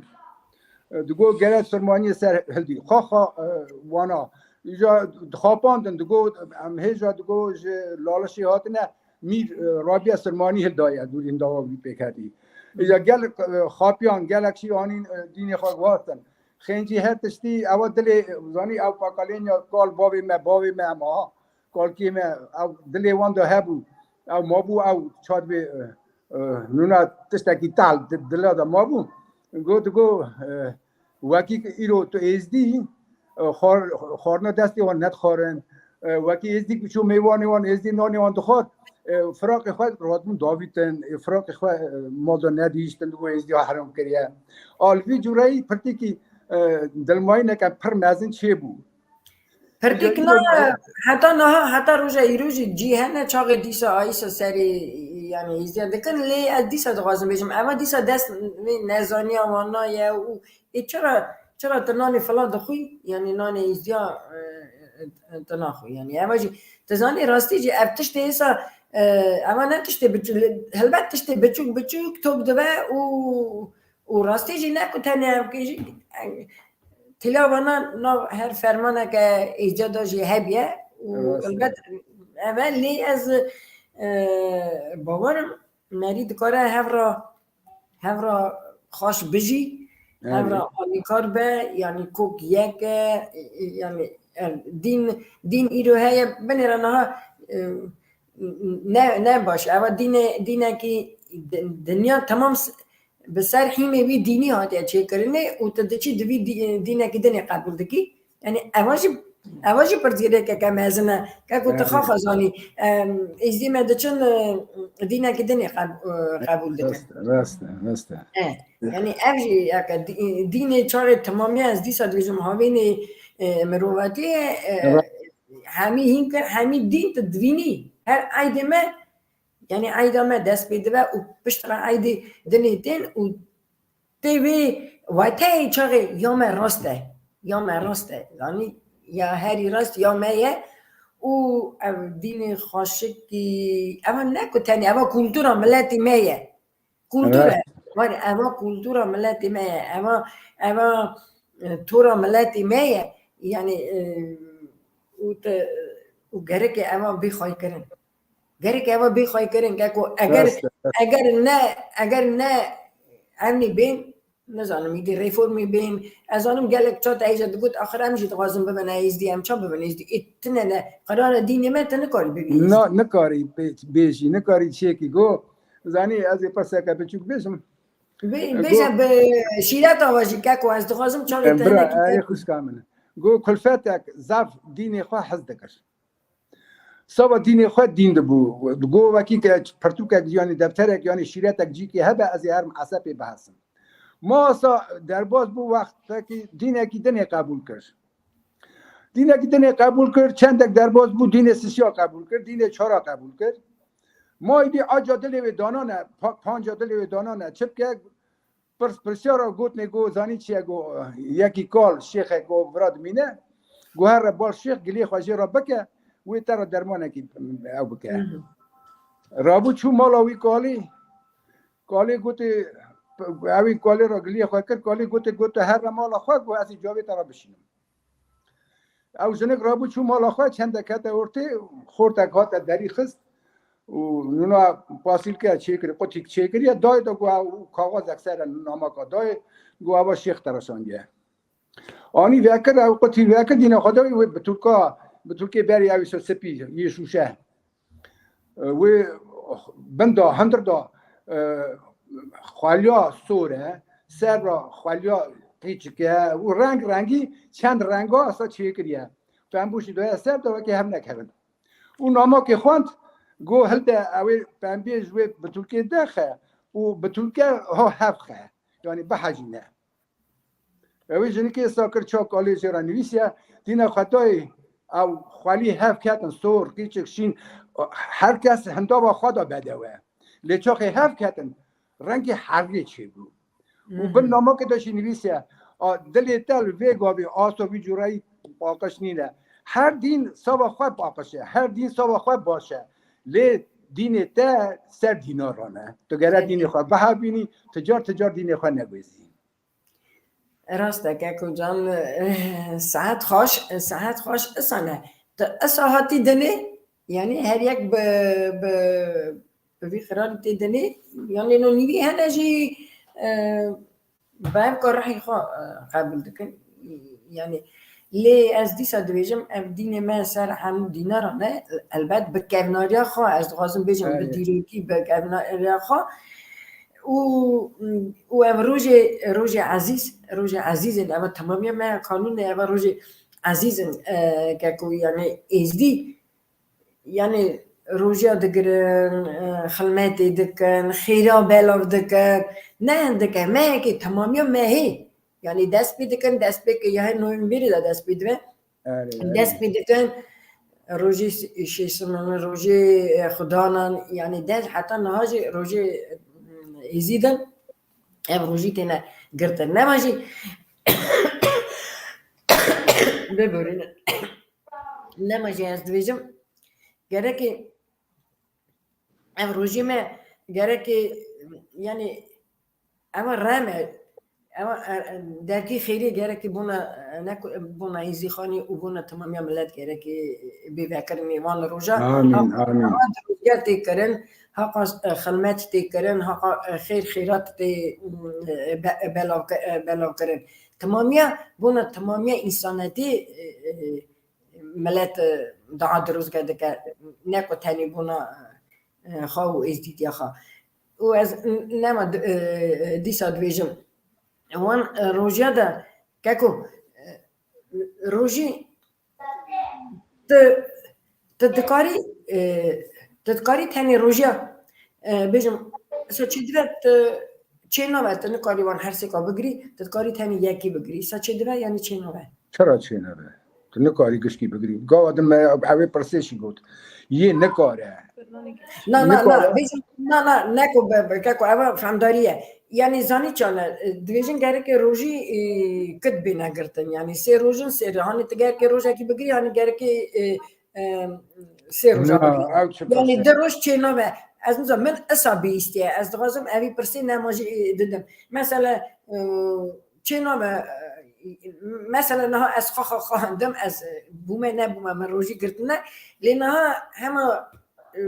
e, digo gele Sirmaniyê ser hildî. Xwe xwe, e, wana. Îja dixapandin, digo, em hêja digo ji Lalişê hatine, Mîr, e, Rabiya Sirmanî hildaye, dûrî hindawa wî pêk hetî. Îja gel, e, xapiyan, gelek şî anîn, e, dînê xwe guhastin. Xêncî her tiştî, ewa dilê, zanî, ew pakalêniya kal bavê me, bavê me em aha, kalkê me, ew dilê wan de hebû. Ew mabû, ew çadibê, e, e, nûna tiştekî tal di-, dila de mabû. Got, got, e, wekî îro tu êzdî, e, xwar-, xwarina destê wan nedixwarin. E, wekî êzdî ku çû mêvanê wan, êzdî nanê wan dixwar, e, firaqê xwe ratibûn davîtin, e, firaqê xwe, e, mal de nedihiştin, digo êzdiya heram kiriye. A li vî cûreyî pirtîkî, e, dilmayîneke pir mezin çêbû. Pirtîk na, heta niha, heta roja îro jî cî hene, çaxê dîsa, ayîsa serê, yanî, êzdiya dikin, lê ez dîsa dixwazim bêjim, eva dîsa dest vê nezaniya wana ye û ê çira, çira tu nanê filan dixwî, yanî nanê êzdiya, e, e, tu naxwî, yanî eva jî, tu zanî rastî jî ev tiştê êsa, e, eva ne tiştê biçûk, helbet tiştê biçûk biçûk top dibe û, û rastî jî ne ku tenê ev jî, e, Tila vana nav her fermaneke êca de jî hebiye û Rast e. elbet ev e, lê ez, e, bawerim merî dikare hev re, hev re xweş bijî, hev re Erê. alîkar be, yanî kok yek e, e, yanî, e, dîn, dîn îro heye, binêre niha, e, ne, ne baş. Eva dîne, dînekî di-, dinya temam s-, bi ser hîmê wî dînî hatiye çêkirinê û tu diçî di vî dî-, dînekî dinê qebûl dikî. Yanî eva jî Ewa jî pirsgirêkeke mezin e. Keko tu Evet. xafa zanî. Em, Êzdî me diçin, e, dînekî dinê qeb-, e, qebûl dikin. Rast e, rast e, rast e. E, yanî ev jî yeke dî-, dînê çaxê temamiya ez dîsa dibêjim havînê, e, mirovatiyê, e, Evet. hemî hîn kir, hemî dîn tu divînî. Her eydê me, yanî eyda me dest pê dibe û piştre eydê dinê tên û tê vê weteyê çaxê ya me rast e, ya me rast e. Zanî ya herî rast ya me ye û ev dînê xweşikî, eva ne ku tenê, eva kultura miletê me ye. Kultura, Evet. var, eva kultura miletê me ye, eva, eva, e, tora miletê me ye. Yanî, e, û te, û gereke eva bê xweykirin. Gereke eva bê xweykirin, keko eger, Rast e. eger ne, eger ne evnî bên, nizanim, îdî reformî bên, ez zanim gelek çat eyja digot, axir em jî dixwazin bibin êzdî, em ça bibin êzdî? Ê, tine ne, qerara dînê me tu nikarî bibî êzdî. Na, nikarî bê-, bêjî, nikarî çêkî go. Zanî, ez ê pirseke biçûk bêjim. Bê-, E, bêje go- bi şîreta we jî keko, ez dixwazim çavê E, te bira, nekî erê keko. Xwişka min. Go kulfetek zaf dînê xwe hez dikir. Sava dînê xwe dîn dibû. Go wekî ke pirtûkek, yanî defterek, yanî şîretek cîkê hebe, ez ê herim esepê bihesim. Masa derbas bû wextekî dînekî dinê qebûl kir. Dînekî dinê qebûl kir, çendek derbas bû, dînê sisiya qebûl kir, dînê çara qebûl kir. Ma îdî aca dilê wê danane, pa-, panca dilê wê danane, çi bike? Pirs, pirsyara gotinê go, zanî çi ye? Go, yekî kal şêxe go vira dimîne. Go here bal şêx, giliyê xwe jê re bike, wê te re dermanekî ew bike. Hı hı. Rabû çû mala wî kalî. Kalê gotê, ewî kalê re giliyê xwe kir, kalê gotê, gotê, here mala xwe, go ez ê cavê te re bişînim. Ew jinik rabû çû mala xwe, çendek kete ortê, xortek hate derî xist û nûna pasîlke çêkirî, qutîk çêkiriye, dayê de got, ew kaxezek ser e, namaka dayê, got, eva şêx te re şandiye. Anî vekir, ew qutî vekir, dîna xwe dayê, wê bitûlka, bitûlkê berî ew îso sipî, yê şûşe. E, wê bin da, hundir da, e, xweliya sor e, ser ra xweliya qîçik e û reng rengî çend renga esa çêkiriye. Pembûşî daye ser de wekî hev nekevin. Û namakê xwend, go hilde ew ê pembê ji wê bitûlkê derxe û bitûlke ha hev xe. Yanî bihejîne. Ew ê jinikê êsa kir, çav kalê jê re nivîsiye, dîna xwe dayê, ew xwelî hev ketin, sor, qîçik, şîn, her kes hindava xwe da bedewe. Lê çaxê hev ketin, rengê hervê çêbû. Û bin namakê de jî nivîsiye, a, dilê te li vê gavê asta vî cûreyî paqij nîne. Her dîn sava xwe paqij e, her dîn sava xwe baş e. Lê dînê te ser dînaran e. Tu gere dînê xwe bihevînî, tu car, tu car dînê xwe negozî. Rast e, Keko can, eh, saet xweş, saet xweş isa ne. Tu isa hatî dinê, yanî her yek bi, bi, bi vî qirarî tê dinê, yanî no nîvî hene jî, eh, bi ev ka rihî xwe, eh, qebûl dikin. Yanî, lê ez dîsa dibêjim, ev dînê me ser hemû dînaran e, elbet bi kevnariya xwe, ez dixwazim bêjim, bi Erê. dîrokî, bi kevnariya xwe. Û, û ev rojê, rojê ezîz, rojê ezîz in, eva temamiya me qanûn e, eva rojê ezîz in, e, keko, yanî êzdî, yanî rojiya digirin, e, xilmetê dikin, xêra belav dikin, ne hindike, mehekê temamiya mehê, yanî dest pê dikin, destpêkê ya her Novemberê de dest pê dibe. Erê, erê. Dest pê dikin, rojê şêşimin, rojê, e, xudanan, yanî dest heta niha jî rojê, e, êzîdin, ev rojî têne girtin. Nema jî, biborîne. Nema jî ez dibêjim, gerekê ev rojê me, gerekê, yanî, Eva rem e. Eva, e, e, dergî xêrê gerekî bona, e, ne ku, bona Êzîxanî û bona temamiya milet gerekî, e, bê vekirinê van roja. Amîn, Haqa, amîn. Haqa rojger tê kirin, haqa, e, xilmet tê kirin, haqa, e, xêr xêrat tê, e, be-, e, belav ki-, e, belav kirin. Temamiya, bona temamiya însanetî, e, e, milet, e, dua dirozge dike, ne ku tenê bona, e, xwe û êzdîtiya xwe. Û ez n-, nema di-, e, dîsa dibêjim. Wan, e, rojiya de, keko, e, rojî Tu, tu dikarî, e, tu dikarî tenê rojiya, e, bêjim, se çêdibe tu çê nabe, tu nikarî wan her sêka bigirî, tu dikarî tenê yekî bigirî. Se çêdibe, yanî çê nabe. Çira çênebe? Tu nikarî gişkî bigirî. Gava din me evê pirsê şî got. Yê nikare. Na, na, na, Nikare. Bêjim, na, na, ne ku be, be, ke ku eva fehmdarî ye. Yanî zanî çane, e, dibêjin gerekê rojî, e, kit bêne girtin. Yanî sê rojin sê re. Hanî tu gerekê rojekî bigirî, hanî gerekê, e, e, sê roja Na, bigirî. ew çi Yanî pirsê? Di roj çênabe. Ez nizanim, min esa bihîstiye. Ez dixwazim evî pirsê nema jî, e, didim. Mesela, e, çênabe, e, mesela niha ez xwe xwe xwe hindim, ez, e, bûme nebûme, min rojî girtine. Lê niha hema, e,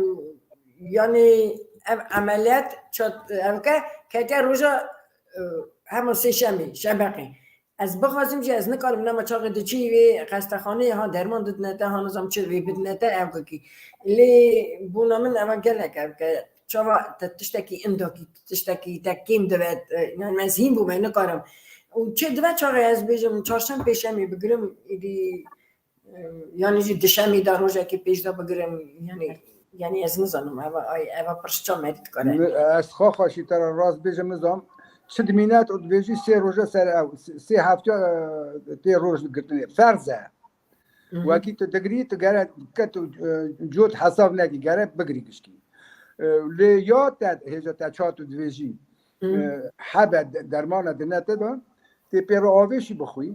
yanî ev emeliyat çat, ev ke, ketiye roja, e, hema sêşemê, şebeqê. Ez bixwazim jî ez nikarim, nema çaxê diçî wê xestexaneyê, ha derman didine te, ha nizam çi wê bidine te, ev kekî. Lê bona min eva gelek ev ke, çawa te tiştekî indakî, tiştekî te kêm dibe, e, yanî ez hîn bûme, nikarim. Û çi dibe çaxê ez bêjim, çarşem pêşemê bigirim, îdî, e, yanî jî dişemê de rojekê pêş de bigirim, yanî, yanî ez nizanim, eva, ay, eva pirs ça merî dikare. Ni-, ez xwe xwe jî te re rast bêjim, nizam, çi dimîne tu dibêjî sê roje ser ew, sê, sê hefte, e, tê roj girtinê. Ferz e. Hı hı. Wekî tu digirî, tu gere ke tu, e, cot hesab nekî, gere bigirî gişkî. E, lê ya te hêja te ça tu dibêjî, Hı. e, hebe de-, dermana dine te de, tê pê re avê şî bixwî,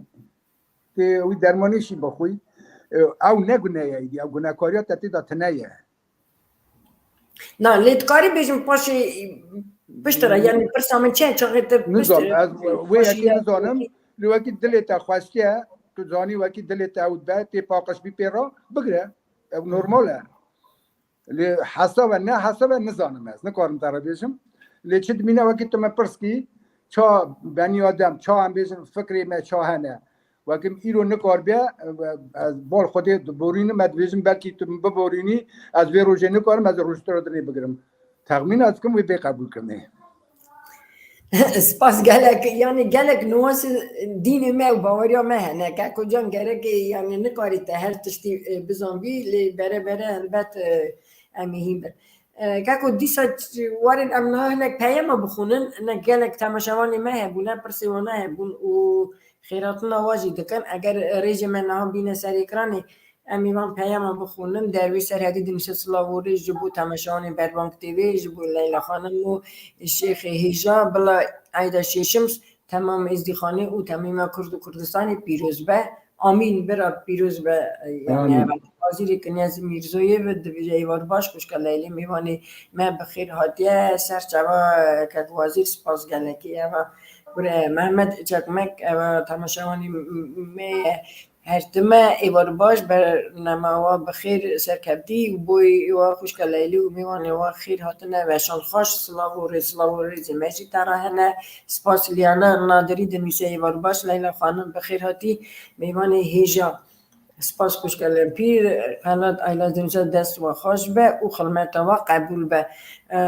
tê wî dermanê şî bixwî. E, ew ne gune ye, îdî, ew gunekariya te tê de tine ye. Na, lê dikarî bêjim paşê piştre, yanî pirsa min çi ye, çaxê te Nizam, piştre, ez wê paşê yekê ya nizanim, lê wekî dilê te xwestiye, tu zanî wekî dilê te ew dibe, tê paqij bî pê re, bigire. Ew normal e. Lê hesab e, ne hesab e, nizanim ez. Nikarim te re bêjim. Lê çi dimîne wekî tu me pirs kî, ça benî adem, ça em bêjin fikrê me ça hene. Wekî min îro nikaribe, ez bal Xwedê diborînim, ez dibêjim belkî tu min biborînî, ez vê rojê nikarim, ez rojî te re dinê bigirim. Texmîn ez dikim wê bê qebûlkirinê. Spas gelek, yanî gelek nuansê dînê me û baweriya me hene. Keko can gerekê, yanî nikarî te her tiştî, e, bizanbî, lê bere bere helbet, e, em ê hîn bin. E, keko dîsa ç-, warên em niha hinek peyama bixwînin, hinek gelek temaşevanê me hebûne, pirsê wan hebûn û xêratina wa jî dikin. Eger rêjê me niha bîne ser ekranê, em ê van peyama bixwînin. Dervîş Serhedî dinivîse, silav û rêz ji bo temaşevanê Berbang T V, ji bo Leyla Xanim û Şêxê Hêja, bila eyda şêşim temam Êzdîxanê û temîma Kurd û Kurdistanê pîroz be. Amîn, bira pîroz be. Yanî Amîn. Wezîrê Kinyaz Mîrzoyev dibêje, êvar baş, xwişka Leylê mêvanê me bi xêr hatiye. Ser çava kek wezîr, spas gelekî. Eva gure Mehmet Çekmek, eva temaşevanê me ye. Her tim e, êvar baş, bernama wa bi xêr serkevtî û boy wa xwişka Leylê û mêvanê wa xêr hatine ve. Şan xweş, silav û rê-, silav û rêzê me jî te re hene. Spas Liyana Nadirî dinivîse, êvar baş Leyla xanim, bi xêr hatî mêvanê hêja. Spas xwişka Lempîr, Qelat Ayla dinivîse, dest we xweş be û xilmeta we qebûl be. E,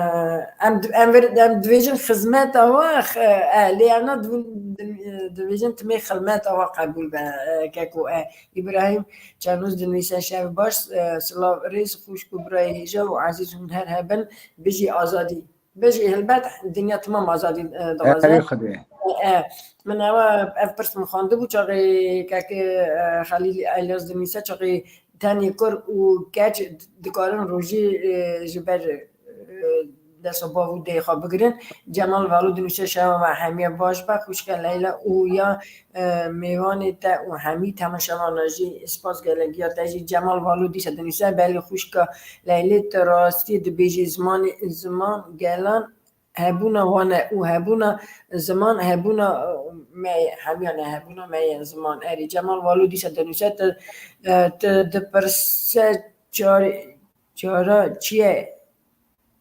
em di-, em vir-, em dibêjin xizmeta we, x-, e, lê em na divin-, din-, dibêjin timê xilmeta we qebûl be, e, keko, e. Îbrahîm Çenûz dinivîse, şev baş, e, silav, rêz, xwişk û birayê hêja û ezîz hûn her hebin, bijî azadî. Bijî, helbet dinya timam azadî, e, dixwaze. Erê Xwedê. E, e, min ewa, ev pirs min xwendibû, çaxê kekê, e, Xelîl Elyas dinivîse, çaxê tenê kur û keç dikarin rojî, e, ji ber, e, desta bav û dê xwe bigirin. Cemal Valo dinivîse, şeva we hemiya baş be, xwişka Leyla û ya, e, mêvanê te û hemî temaşevana jî spas gelek ya te jî. Cemal Valo dîsa dinivîse, belê xwişka Leylê, tu rastî dibêjî, zimanê, ziman gelan hebûna wan e û hebûna ziman hebûna, e, me ye, hemiyan e, hebûna me ye ziman. Erê, Cemal Valo dîsa dinivîse, tu, e, tu dipirse çare, çare çi ye?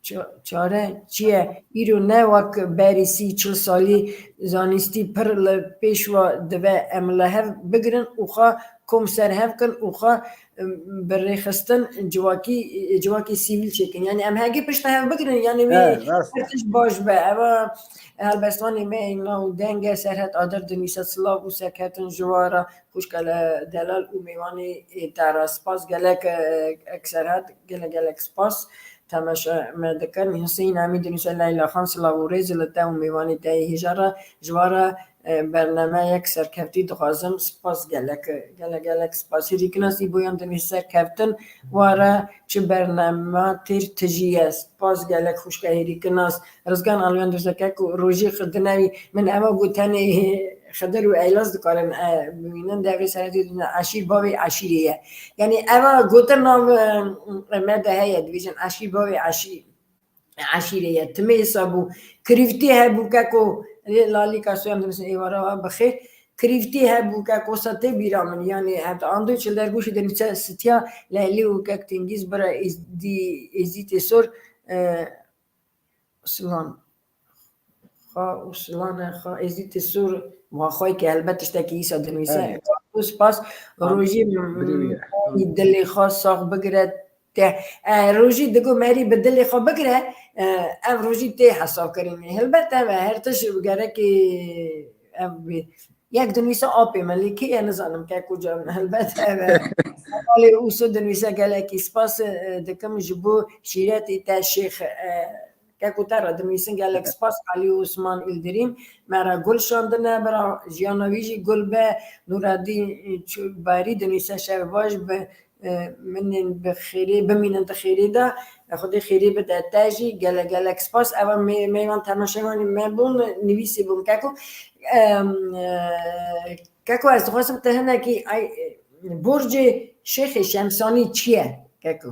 Ça-, çare çi ye? Îro ne wek berî sî çil salî zanîstî pir li pêş ve dibe, em li hev bigirin û xwe kom ser hev kin û xwe, em, bi rêxistin civakî, civakê sivîl çêkin. Yanî em hegî pişta hev bigirin, yanî wê her tişt baş be. Eva helbestvanê me ê nav denge Serhet Adir dinivîse silav û serkeftin ji we re xwişka le delal û mêvanê ê te re. Spas gelek, e, ek Serhet, gelek gelek spas. Temaşe me dikin. Huseyîn Emîn dinivîse Leyla Xan silav û rêz li te û mêvanê te yê hêja re. Ji we re e, bernameyek serkevtî dixwazim. Spas gelek, gelek, gelek spas. Hêrîkinas Îboyan dinivîse serkeftin ware çi bernama têr tijî ye. Spas gelek xwişka Hêrîkinas. Rizgan Alwiyan dinivîse keko rojî xidinevî min eva got tenê Xidir û Eylas dikarin, e, bimînin devrê serhedê dine eşîr bavê eşîrê ye. Yanî eva gotin nav, e, me de heye dibêjin eşîr bavê eşîr. Eşîrê ye. Timê îsa bû. Kirîvtî hebû keko, lê lalîka soyan dibisin êvara we bixêr. Kirîvtî hebû keko sa tê bîra min. Yanî heta andoyî çildergûşî dinivîse sitiya Leylî û kek Tengîz bira Êzdî, Êzdîtê Sor, e, Silan. Xwe û Silane xwe Êzdîtê Sor wa xwe ke helbet tiştekî îsa dinivîse. Spas. Rojî dilê xwe sax bigire. Te, e, rojî digo merî bi dilê xwe bigire, e, ev rojî tê hesabkirinê. Helbet ev e, her tişt bi gerekê ev bê. Yek dinivîse apê me, lê kê ye nizanim, keko can, helbet ev e. Hevalê Ûso dinivîse gelekî spas, e, dikim ji bo şîretê te şêx, e, keko te re dinivîsin gelek spas, Elî Osman Îldirîm, me re gul şandine, bira jiyana wî jî gul be, Nûredîn Çûbarî dinivîse şev baş bi, e, minên bi xêrê, bimînin di xêrê de, e, Xwedê xêrê bide te jî, gelek gelek spas. Ev me-, mêvan temaşevanê me bûn, nivîsê bûn. Keko, em, e, Keko ez dixwazim te hinekî, ay, e, Borcê Şêxê Şemsanî çi ye, Keko?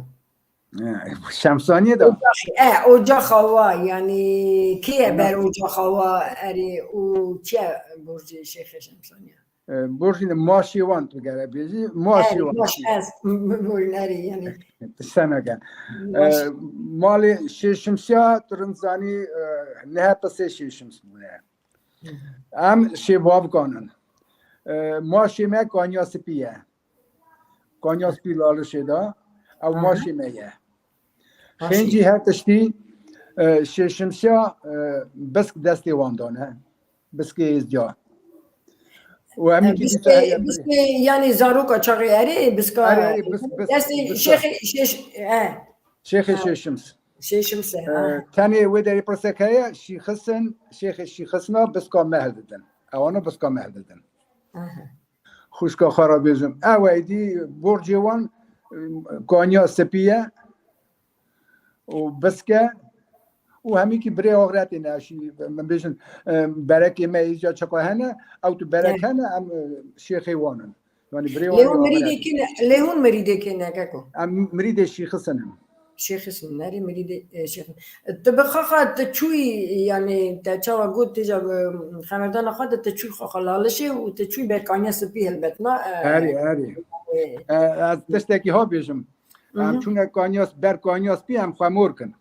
E, Şemsaniyê de? Ocaxê, e, ocaxa wa, yanî kê ye ber ocaxa wa, erê, û çi ye Borcê Şêxê Şemsaniya? E, borcî ne, maşê wan tu gere bêjî, maşê wan. Maş, ez, borîn erê, yanî. Tişte neke. E, malê Şêşimsiya, tu rind zanî, e, nehe pisê Şêşims bûne. Em şêbavikan in. E, maşê me Kanya Spî ye. Kanya Spî Lalişê de. Ew maşê me ye. Xêncî her tiştî, e, Şêşimsiya, e, bisk destê wan dane. Biskê êzdiya. Û em E, kî biskê, biskê, yanî zaroka çaxê erê, biska Erê, erê, bis-, bis-, destê biska. Şêxê, şêş, e. Şêxê Şêşims. Şêşims e, E, ha. Tenê wê derê pirsek heye, Şîxisin, Şêxê Şîxisina biska me hildidin. Ewana biska me hildidin. Aha. Xwişka xwe re bêjim. Ew êdî borcê wan, e, Kanya Spî ye. û biske û hemîkî birê axretê ne, şî, min bêjin, e, berekê me êca çiqa hene, ew tu berek hene, em, e, şêxê wan in. Yanî birê wan ê axretê. Lê hûn mirîdê kê ne, lê hûn mirîdê kê ne, keko? Em mirîdê Şîxisin in. Şêxisin, nerê mirîdê, e, Şêxisin. Tu bi xaxa, tu çûyî, yanî te çawa got, têja, e, xemerdana xwe de tu çûyî xaxa Lalişê û tu çûyî ber Kanya Spî helbet, na, e, Erê, erê. E, E, ez tiştekî ha bêjim. Em çûne Kanyas, ber Kanyas pî em xwe mor kin.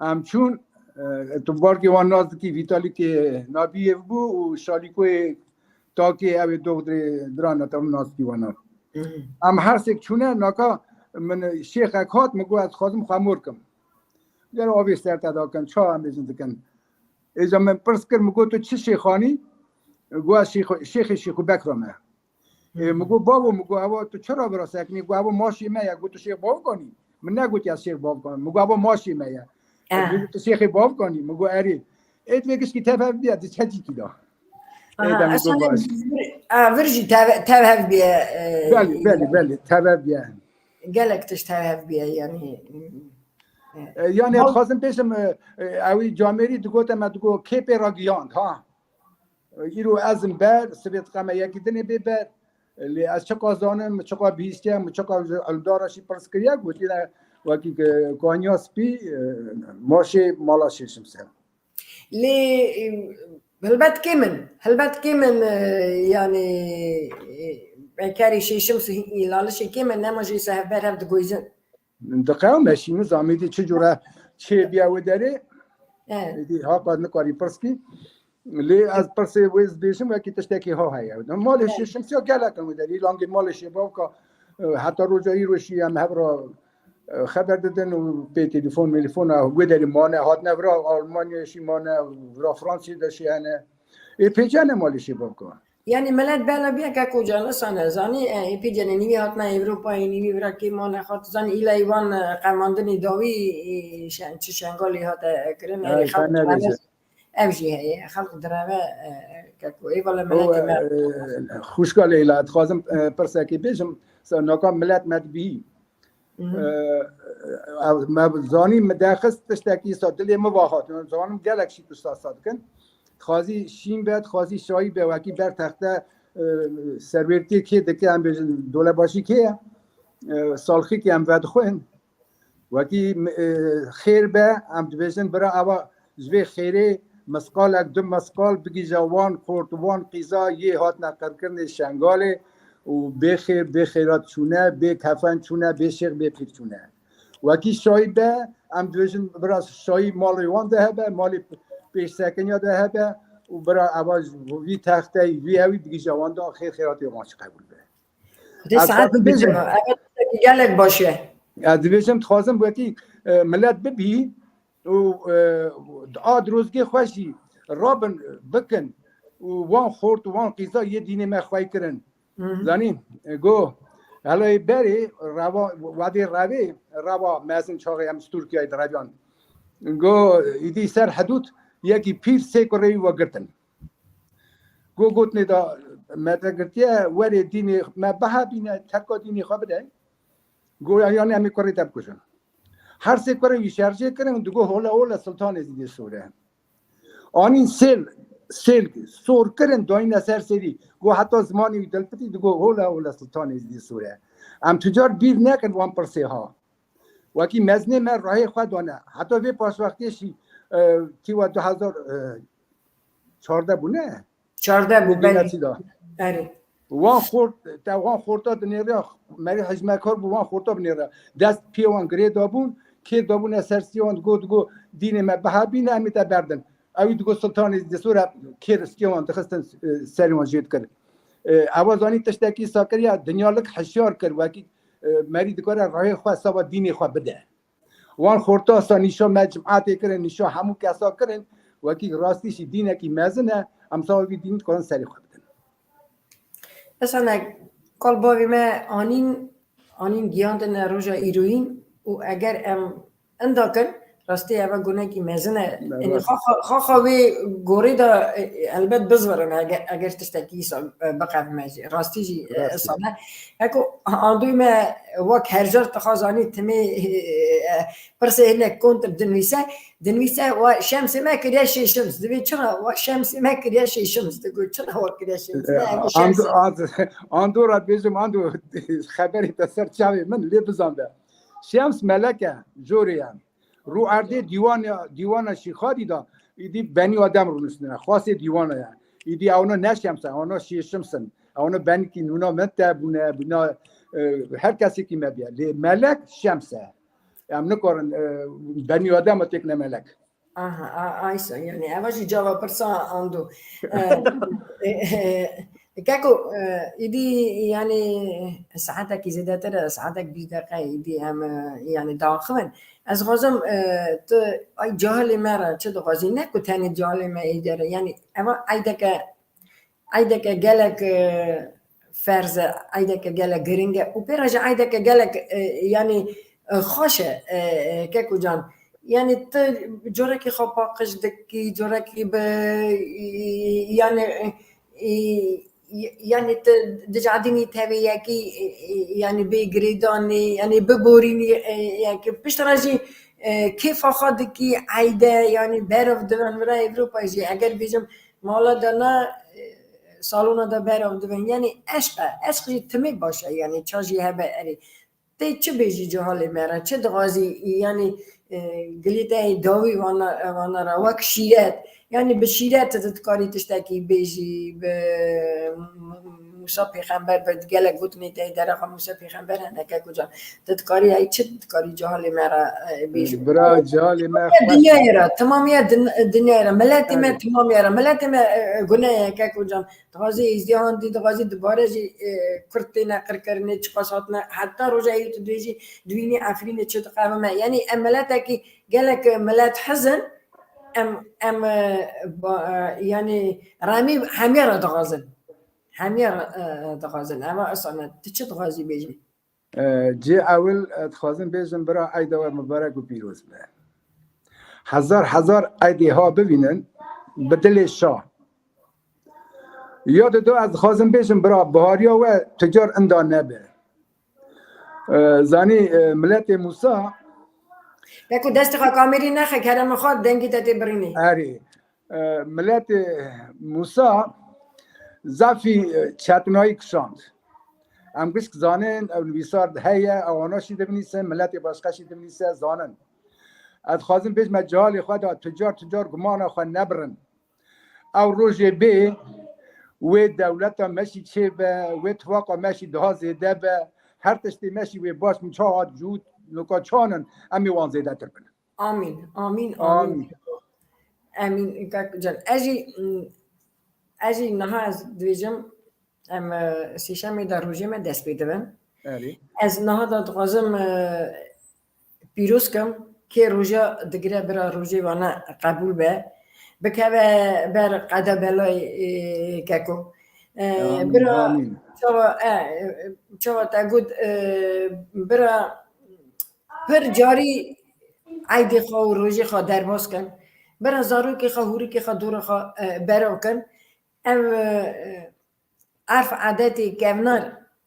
Em çûn, e, tu barkê wan nas dikî, Vîtalîkê Nabiyê bû û Şalîkoyê Takê ew ê dox dirê dirana te nas dikî wana. Em her sêk çûne, naka min şêxek hat, min got ez dixwazim xwe mor kim. Gel avê ser te dakin, ça em bêjin dikin. Êca min pirs kir, min got tu çi şêxanî? Got ez şêx-, şêxê Şêxû Bekra me. Ê, min got, bavo, min got, ewa tu çira vira sekinî? Got, ewa maşê me ye. Got, tu şêx Bavikan î? Min negot ez şêx Bavikan im. Min got, ewa maşê me ye. Ê, min got, tu şêxê Bavikan î? Min got, erê. Ê, divê gişkî tev hev bîye, di çetîkî da. Ê, de min got, baş. A, vir jî tev, tev hev bîye, e, Belê, belê, belê, tev hev bîye. Gelek tişt tev hev bîye, yanî. E, yanî, ez dixwazim bêjim, e, e, ewî camêrî digote me, digot, kê pê re giyand, ha? Îro ez im ber, sibê diqe me yekî dinê bê ber. Lê ez çiqa zanim, min çiqa bihîstiye, min çiqa ji Eldara jî pirs kiriye, gotiye wekî ke Kanya Spî, e, maşê mala Şêşim ser. Lê, e, helbet kêm in, helbet kêm in, e, yanî, e, peykerê Şêşim si-, Lalişê kêm in, nema jî se hevber hev digoyzin. Diqewme şî nizam êdî çi cure çê biya wê derê. Evet. Êdî hapa nikarî pirs kî. Lê ez pirsê wê ez bêjim wekî tiştekî ha heye. Malê Şêşimsiya gelek in wê derê. Langê malê Şêbavka, e, heta roja îro jî em hev re, e, xeber didin û pê telefon, melefon, e, wê derê mane, hatine vira Almanyayê jî mane, vira Fransayê de jî hene. Ê pêcene malê Şêbavka. Yani millet bela biye ke koca lisane zanî, e, ê pêcene nîvî hatine Ewropayê, nîvî vira kê mane xat zanî, îla wan, e, qemandinê dawî, e, şe-, çi şengalê hate kirin, e, Ay, xelk sen ne dibêje. Ev jî heye, xelq direve, e, keko, êvala O, miletê me. e, xwişka Leyla, dixwazim, e, pirsekê bêjim, se-, naka milet me dibî. Mhm. E, e, me zanî, min derxist tiştekî sa dilê min va hat. Zanim gelek şî tu sa sa dikin. Dixwazî şîn be, dixwazî şayî be, wekî ber texte, e, serwêrtiyê kê dike, em bêjin, dolebaşî kê ye? E, salxîkê em vedixwin. Wekî, e, xêr be, em dibêjin, bira, eva ji vê xêrê misqalek, du misqal bigihîje wan xort, wan qîza yê hatine qirkirinê Şengalê û bê xêr, bê xêrat çûne, bê kefen çûne, bê şêx, bê pîr çûne. Wekî şayî be, em dibêjin, bira, şayî malê wan de hebe, malê pêşsekiniya de hebe û bira, eva ji vî texteyî, vî ewî bigihîje wan de, xêr xêratê wan jî qebûl be. Dê Ez saet dixwazim bêjim. Bêjim, evet, gelek baş e. Ez dibêjim, dixwazim wekî, e, milet bibî û, e, a dirozgê xwe jî rabin bikin û wan xort û wan qîza yê dînê me xwey kirin. Hı hı. Zanî, e, go, helê berê reva, wadê revê, reva mezin çaxê em ji Tirkiyeyê direviyan. Go, îdî ser hidûd yekî pîr sê kurê wî we girtin. Go gotinê da me te girtiye, werê dînê me bihabîne, terka dînê xwe bide. Go, yanî em ê kurê te bikujin. Her sê kurê wî şerjê kirin, digo hole hole Sultan Êzîdê Sûre. Anîn sêl, sêl sor kirin, dayîne ser serî. Go heta zimanê wî dilpitî, digo hole hole Sultan Êzîdê Sûre. Em tu car bîr nekin wan pirsê ha. Wekî mezinê me rayê xwe dane. Heta vê paşwextiyê jî, e, tîwa du hezar çardeh bû, ne? Çardeh bû, Bû belê. Genetî da. Erê. Wan xort, te wan xorta dinêre, merî hizmekar bû, wan xorta binêre. Dest piyê wan girê dabûn, kê dabûne ser siyê wan, digo, digo, dînê me bihabîne, em ê te berdin. Ewî digo Sultanê Dêsûra kêr stiyê wan dixistin, e, serê wan jê dikir. E, ewa zanî tiştekî sakiriya dinyalik hişyar kir, wekî, e, merî dikare rayê xwe sava dînê xwe bide. Wan xorta sa nîşa me cimatê kirin, nîşa hemû kesa kirin, wekî rastî jî dînekî mezin e, em sava vî dîn dikarin serê xwe bidin. Esane, kal bavê me anîn, anîn giyandine roja îroyîn û eger em inda kin, rastî eva gunekî mezin e. Yanî xaxa, xaxa wê gorê de, e, elbet bizvirin eger, eger tiştekî îsa, e, biqevime jî. Rastî jî, e, Rastî. Îsa ne. Eko andoy me wek her car dixwazanî timê, e, pirsê hinek kontr dinivîse, dinivîse wa şemsê me kiriye şêşims. Divê çira wa şemsê me kiriye şêşims? Digo çira wa kiriye şêşims? Ne, ev Ando, şemsê. Ando, ando ra dibêjim, ando xeberê te ser çavê min lê bizan be. Şems melek e, jorê ye. Rû erdê dîwana, dîwana Şîxadî de, îdî benî Adem rûniştine. Xwasê dîwana ye. Îdî ewna ne şems e, ewna şêşims in. Ewna benikî nûna me te bûne, bûna, e, her kesekî me biye. Lê melek şems e. Em nikarin, e, benî Adem têkine melek. Aha, a, aysa, yani, eva jî cava pirsa ando. E, e, e, Keko, e, îdî, yani, saetekî zêdetir e, saetek bîst deqe îdî em, e, yani, diaxivin. Ez dixwazim, e, tu, ay, cahilê me re çi dixwazî? Ne ku tenê cahilê me êdî re, yani, eva eydeke, eydeke gelek, e, ferz e, eydeke gelek giring e û pê re jî eydeke gelek, e, yani, e, xweş e, e, e, Keko can. Yani, tu corekî xwe paqij dikî, corekî bi, yani, e, e, Y-, yanî tu dicadînî tevê yekî, e, e, yanî bê girêdanê, yanî biborînî, e, yekî. Piştre jî, e, kêfa xwe dikî eyde, yanî berov diven vira Ewropa jî. Eger bêjim mala de ne, e, salona de berov diven. Yanî eşq e. Eşq jî timê baş e, yanî ça jî hebe erê. Tê çi bêjî cihê me re? Çi dixwazî? Yanî, e, gilî te dawî vana, vana re wek şîret. Yanî bi şîret tu dikarî tiştekî bêjî, bi, Mûsa pêxember bi gelek gotinê te derexa Mûsa pêxember hene keko can. Tu dikarî ey çi dikarî cehalê me re, e, bêjî? Bira cehalê me Dinyayê re, timamiya din-, dinyayê re, miletê me timamiya re, miletê me, e, e, gune ye keko can. Dixwazî êzdiya han dî, dixwazî dibare jî, e, kurd têne qirkirinê, çiqas hatine, heta roja êdî tu dibêjî, dibînî Efrînê çi diqewime. Yanî em miletekî gelek, e, milet hizin, em, em, e, ba-, e, yanî remî hemiya re dixwazin. Hemiya re, e, dixwazin. Eva esane, tu çi dixwazî bêjî? Cê ewil, e, dixwazim bêjim, bira eyda we mibarek û pîroz be. Hezar hezar eydê ha bivînin, bi dilê şa. Ya dido ez dixwazim bêjim, bira, bihariya we tu car inda nebe. E, zanî, e, miletê Mûsa Keko destê xwe kamerî nexe, kerema xwe dengî te tê birînê. Erê. E, miletê Mûsa zafî, e, çetinayî kişand. Em gişk zanin, ew nivîsar heye, ew ana şî dibinîsin, miletê başqa şî dibinîse zanin. Ez dixwazim bêjme, cehalê xwe de tu car tu car gumana xwe nebirin. Ew rojê bê, wê dewleta me şî çêbe, wê tifaqa me şî daha zêde be, her tiştê me şî wê baş min çawa cût, nuka çanin, em ê wan zêdetir bin. Amîn, amîn, amîn. Amîn. Amîn, kak can. Ez jî, ez jî niha ez dibêjim, em, e, sêşemê de rojê me dest pê dibin. Erê. Ez niha de dixwazim, e, pîroz kim, kê roja digire bira rojê vana qebûl be. Bikeve ber qeda belayê, e, keko. E, Amîn, bira, amîn. Çawa, e, e, çawa te got, e, bira pir carî eydê xwe û rojê xwe derbas kin. Bira zarokê xwe, hûrikê xwe, dorê xwe, e, berav kin. Ev, e, erf edetê kevnar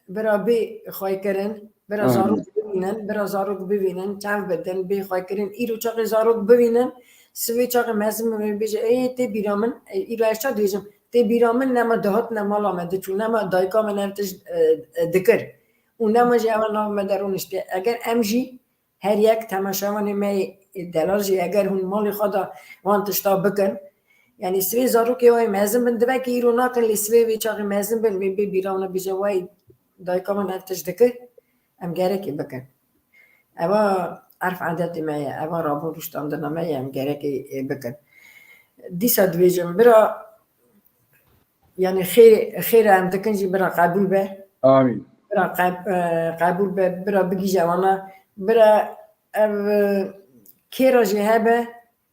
bira bê xweykirin, bira Amîn. Zarok bivînin, bira zarok bivînin, çav bidin, bê xweykirin. Îro çaxê zarok bivînin, sivê çaxê mezin bibin, bêje, ê, tê bîra min, e, îro ez ça dibêjim, tê bîra min nema dihatine mala me diçû, nema dayika min ev tişt, e, e, dikir. Û nema jî ewa nav me de rûniştiye. Eger em jî her yek temaşevanê me yê delal jî eger hûn malê xwe de wan tişta bikin, yanî sivê zarokê wê mezin bin, dibe ki îro nakin, lê sivê vê çaxê mezin bin, wê bê bîra wan bêje, wey dayika min ev tişt dikir, em gerekê bikin. Eva erf edetê me ye, eva rabûn rûştandina me ye, em gerekê, e, bikin. Dîsa dibêjim, bira, yanî xêr, xêra em dikin jî bira qebûl be. Amîn. Bira qeb-, e, qebûl be, bira bigîje wana, bira ev, e, kêra jî hebe,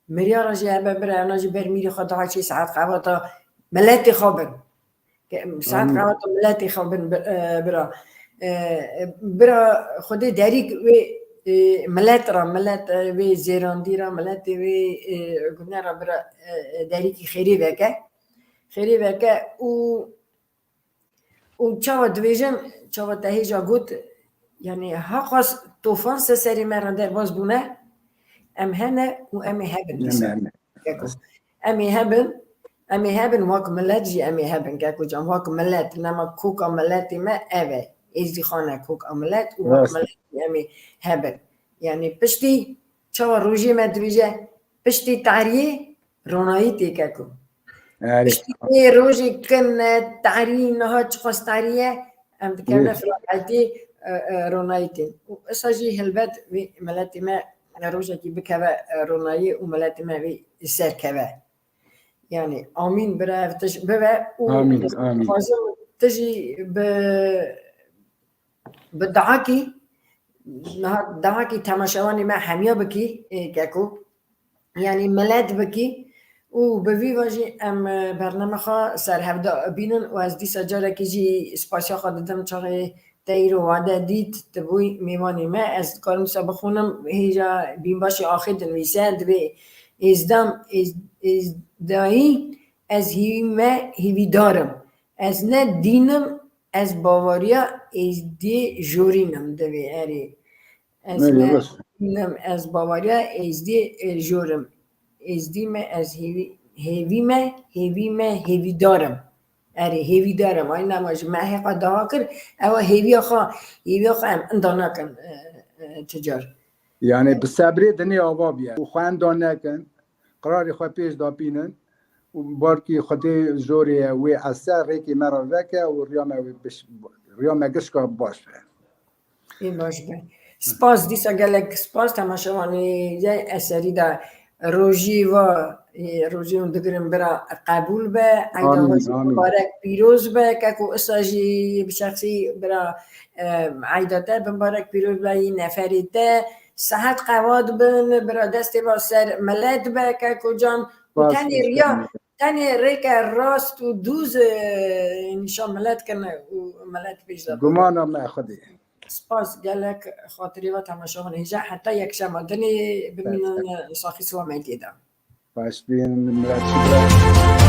miryara jî hebe, bira ewna jî ber mîrê xwe daha çê saet qewata miletê xwe bin. Ke-, saet Amîn. Qewata miletê xwe bin, bi-, e, bira. E, bira Xwedê derîk wê, e, milet ra, milet, e, wê zêrandî ra, miletê wê, e, gune ra bira, e, e, derîkî xêrê veke. Xêrê veke û, û çawa dibêjin, çawa te hêja got, yanî haqas tofan se serê me re derbas bûne, em hene û em ê hebin. Em hene. Keko. Em ê hebin, em ê hebin, wek milet jî em ê hebin, Keko can, wek milet, nema koka miletê me ev e. Êzdîxan e koka milet û wek Rast. Milet jî em ê hebin. Yanî piştî çawa rojê me dibêje, piştî tariyê ronayî tê, Keko. Erê. Piştî vê rojê kin e, tarî, niha çiqas tarî ye, em dikevine Evet. firaketê, e, e, ronayî tên. Û esa jî helbet vê miletê me rojekî bikeve, e, ronayî û miletê me vê ser keve. Yanî amîn bira ev tij bibe û Amîn, amîn. Dixwazim tu jî bi, bi dahakî, niha dahakî temaşevanê me hemiya bikî, ê, Keko. Yanî milet bikî û bi vî ve jî em, e, bername xwe ser hevda bînin û ez dîsa carekî jî spasiya xwe didim çaxê te îro wade dît, tu bûyî mêvanê me. Ez dikarim wisa bixwînim, hêja bînbaşê axê dinivîse, divê êzdam, êz-, êzdayî, ez hîvî me, hîvîdar im. Ez ne dîn im, ez baweriya êzdiyê jorîn im, divê erê. Ez Erê, ne baş. Nim ez baweriya êzdî, e, jor im. Êzdî me, ez hêvî, hêvî me, hêvî me, hêvîdar im. Erê, hêvîdar im. Ay nema ji me hêqa daha kir. Ewa hêviya xwe, hêviya xwe em inda nakin, e, e, ticar. Yani bi sebrê dinê ava biye. Û xwe inda nekin. Qirarê xwe pêş da bînin. û barkî Xwedê jorê wê ese rêkê me re veke û riya me wê biş-, riya me gişka baş be. Ê baş be. Spas, dîsa gelek spas temaşevanê yê eserî de rojî va, ê, rojî hûn digirin bira qebûl be. Eyda Amîn, we jî amîn. Mibarek pîroz be. Keko isa jî bi şexsî bira, e, eyda te bi mibarek pîroz be, yî neferê te. Sehet qewat bin, bira destê va ser milet be, keko can. Û Spas, tenê spas, riya, amîn. Tenê rêke rast û dûz, e, nîşan milet kin û milet pêş de. Gumana me Xwedê. Spas gelek, xatirê we temaşevan hêja, heta yekşema dinê bimînin saxî selametiyê de. Baş bin, milet şikir.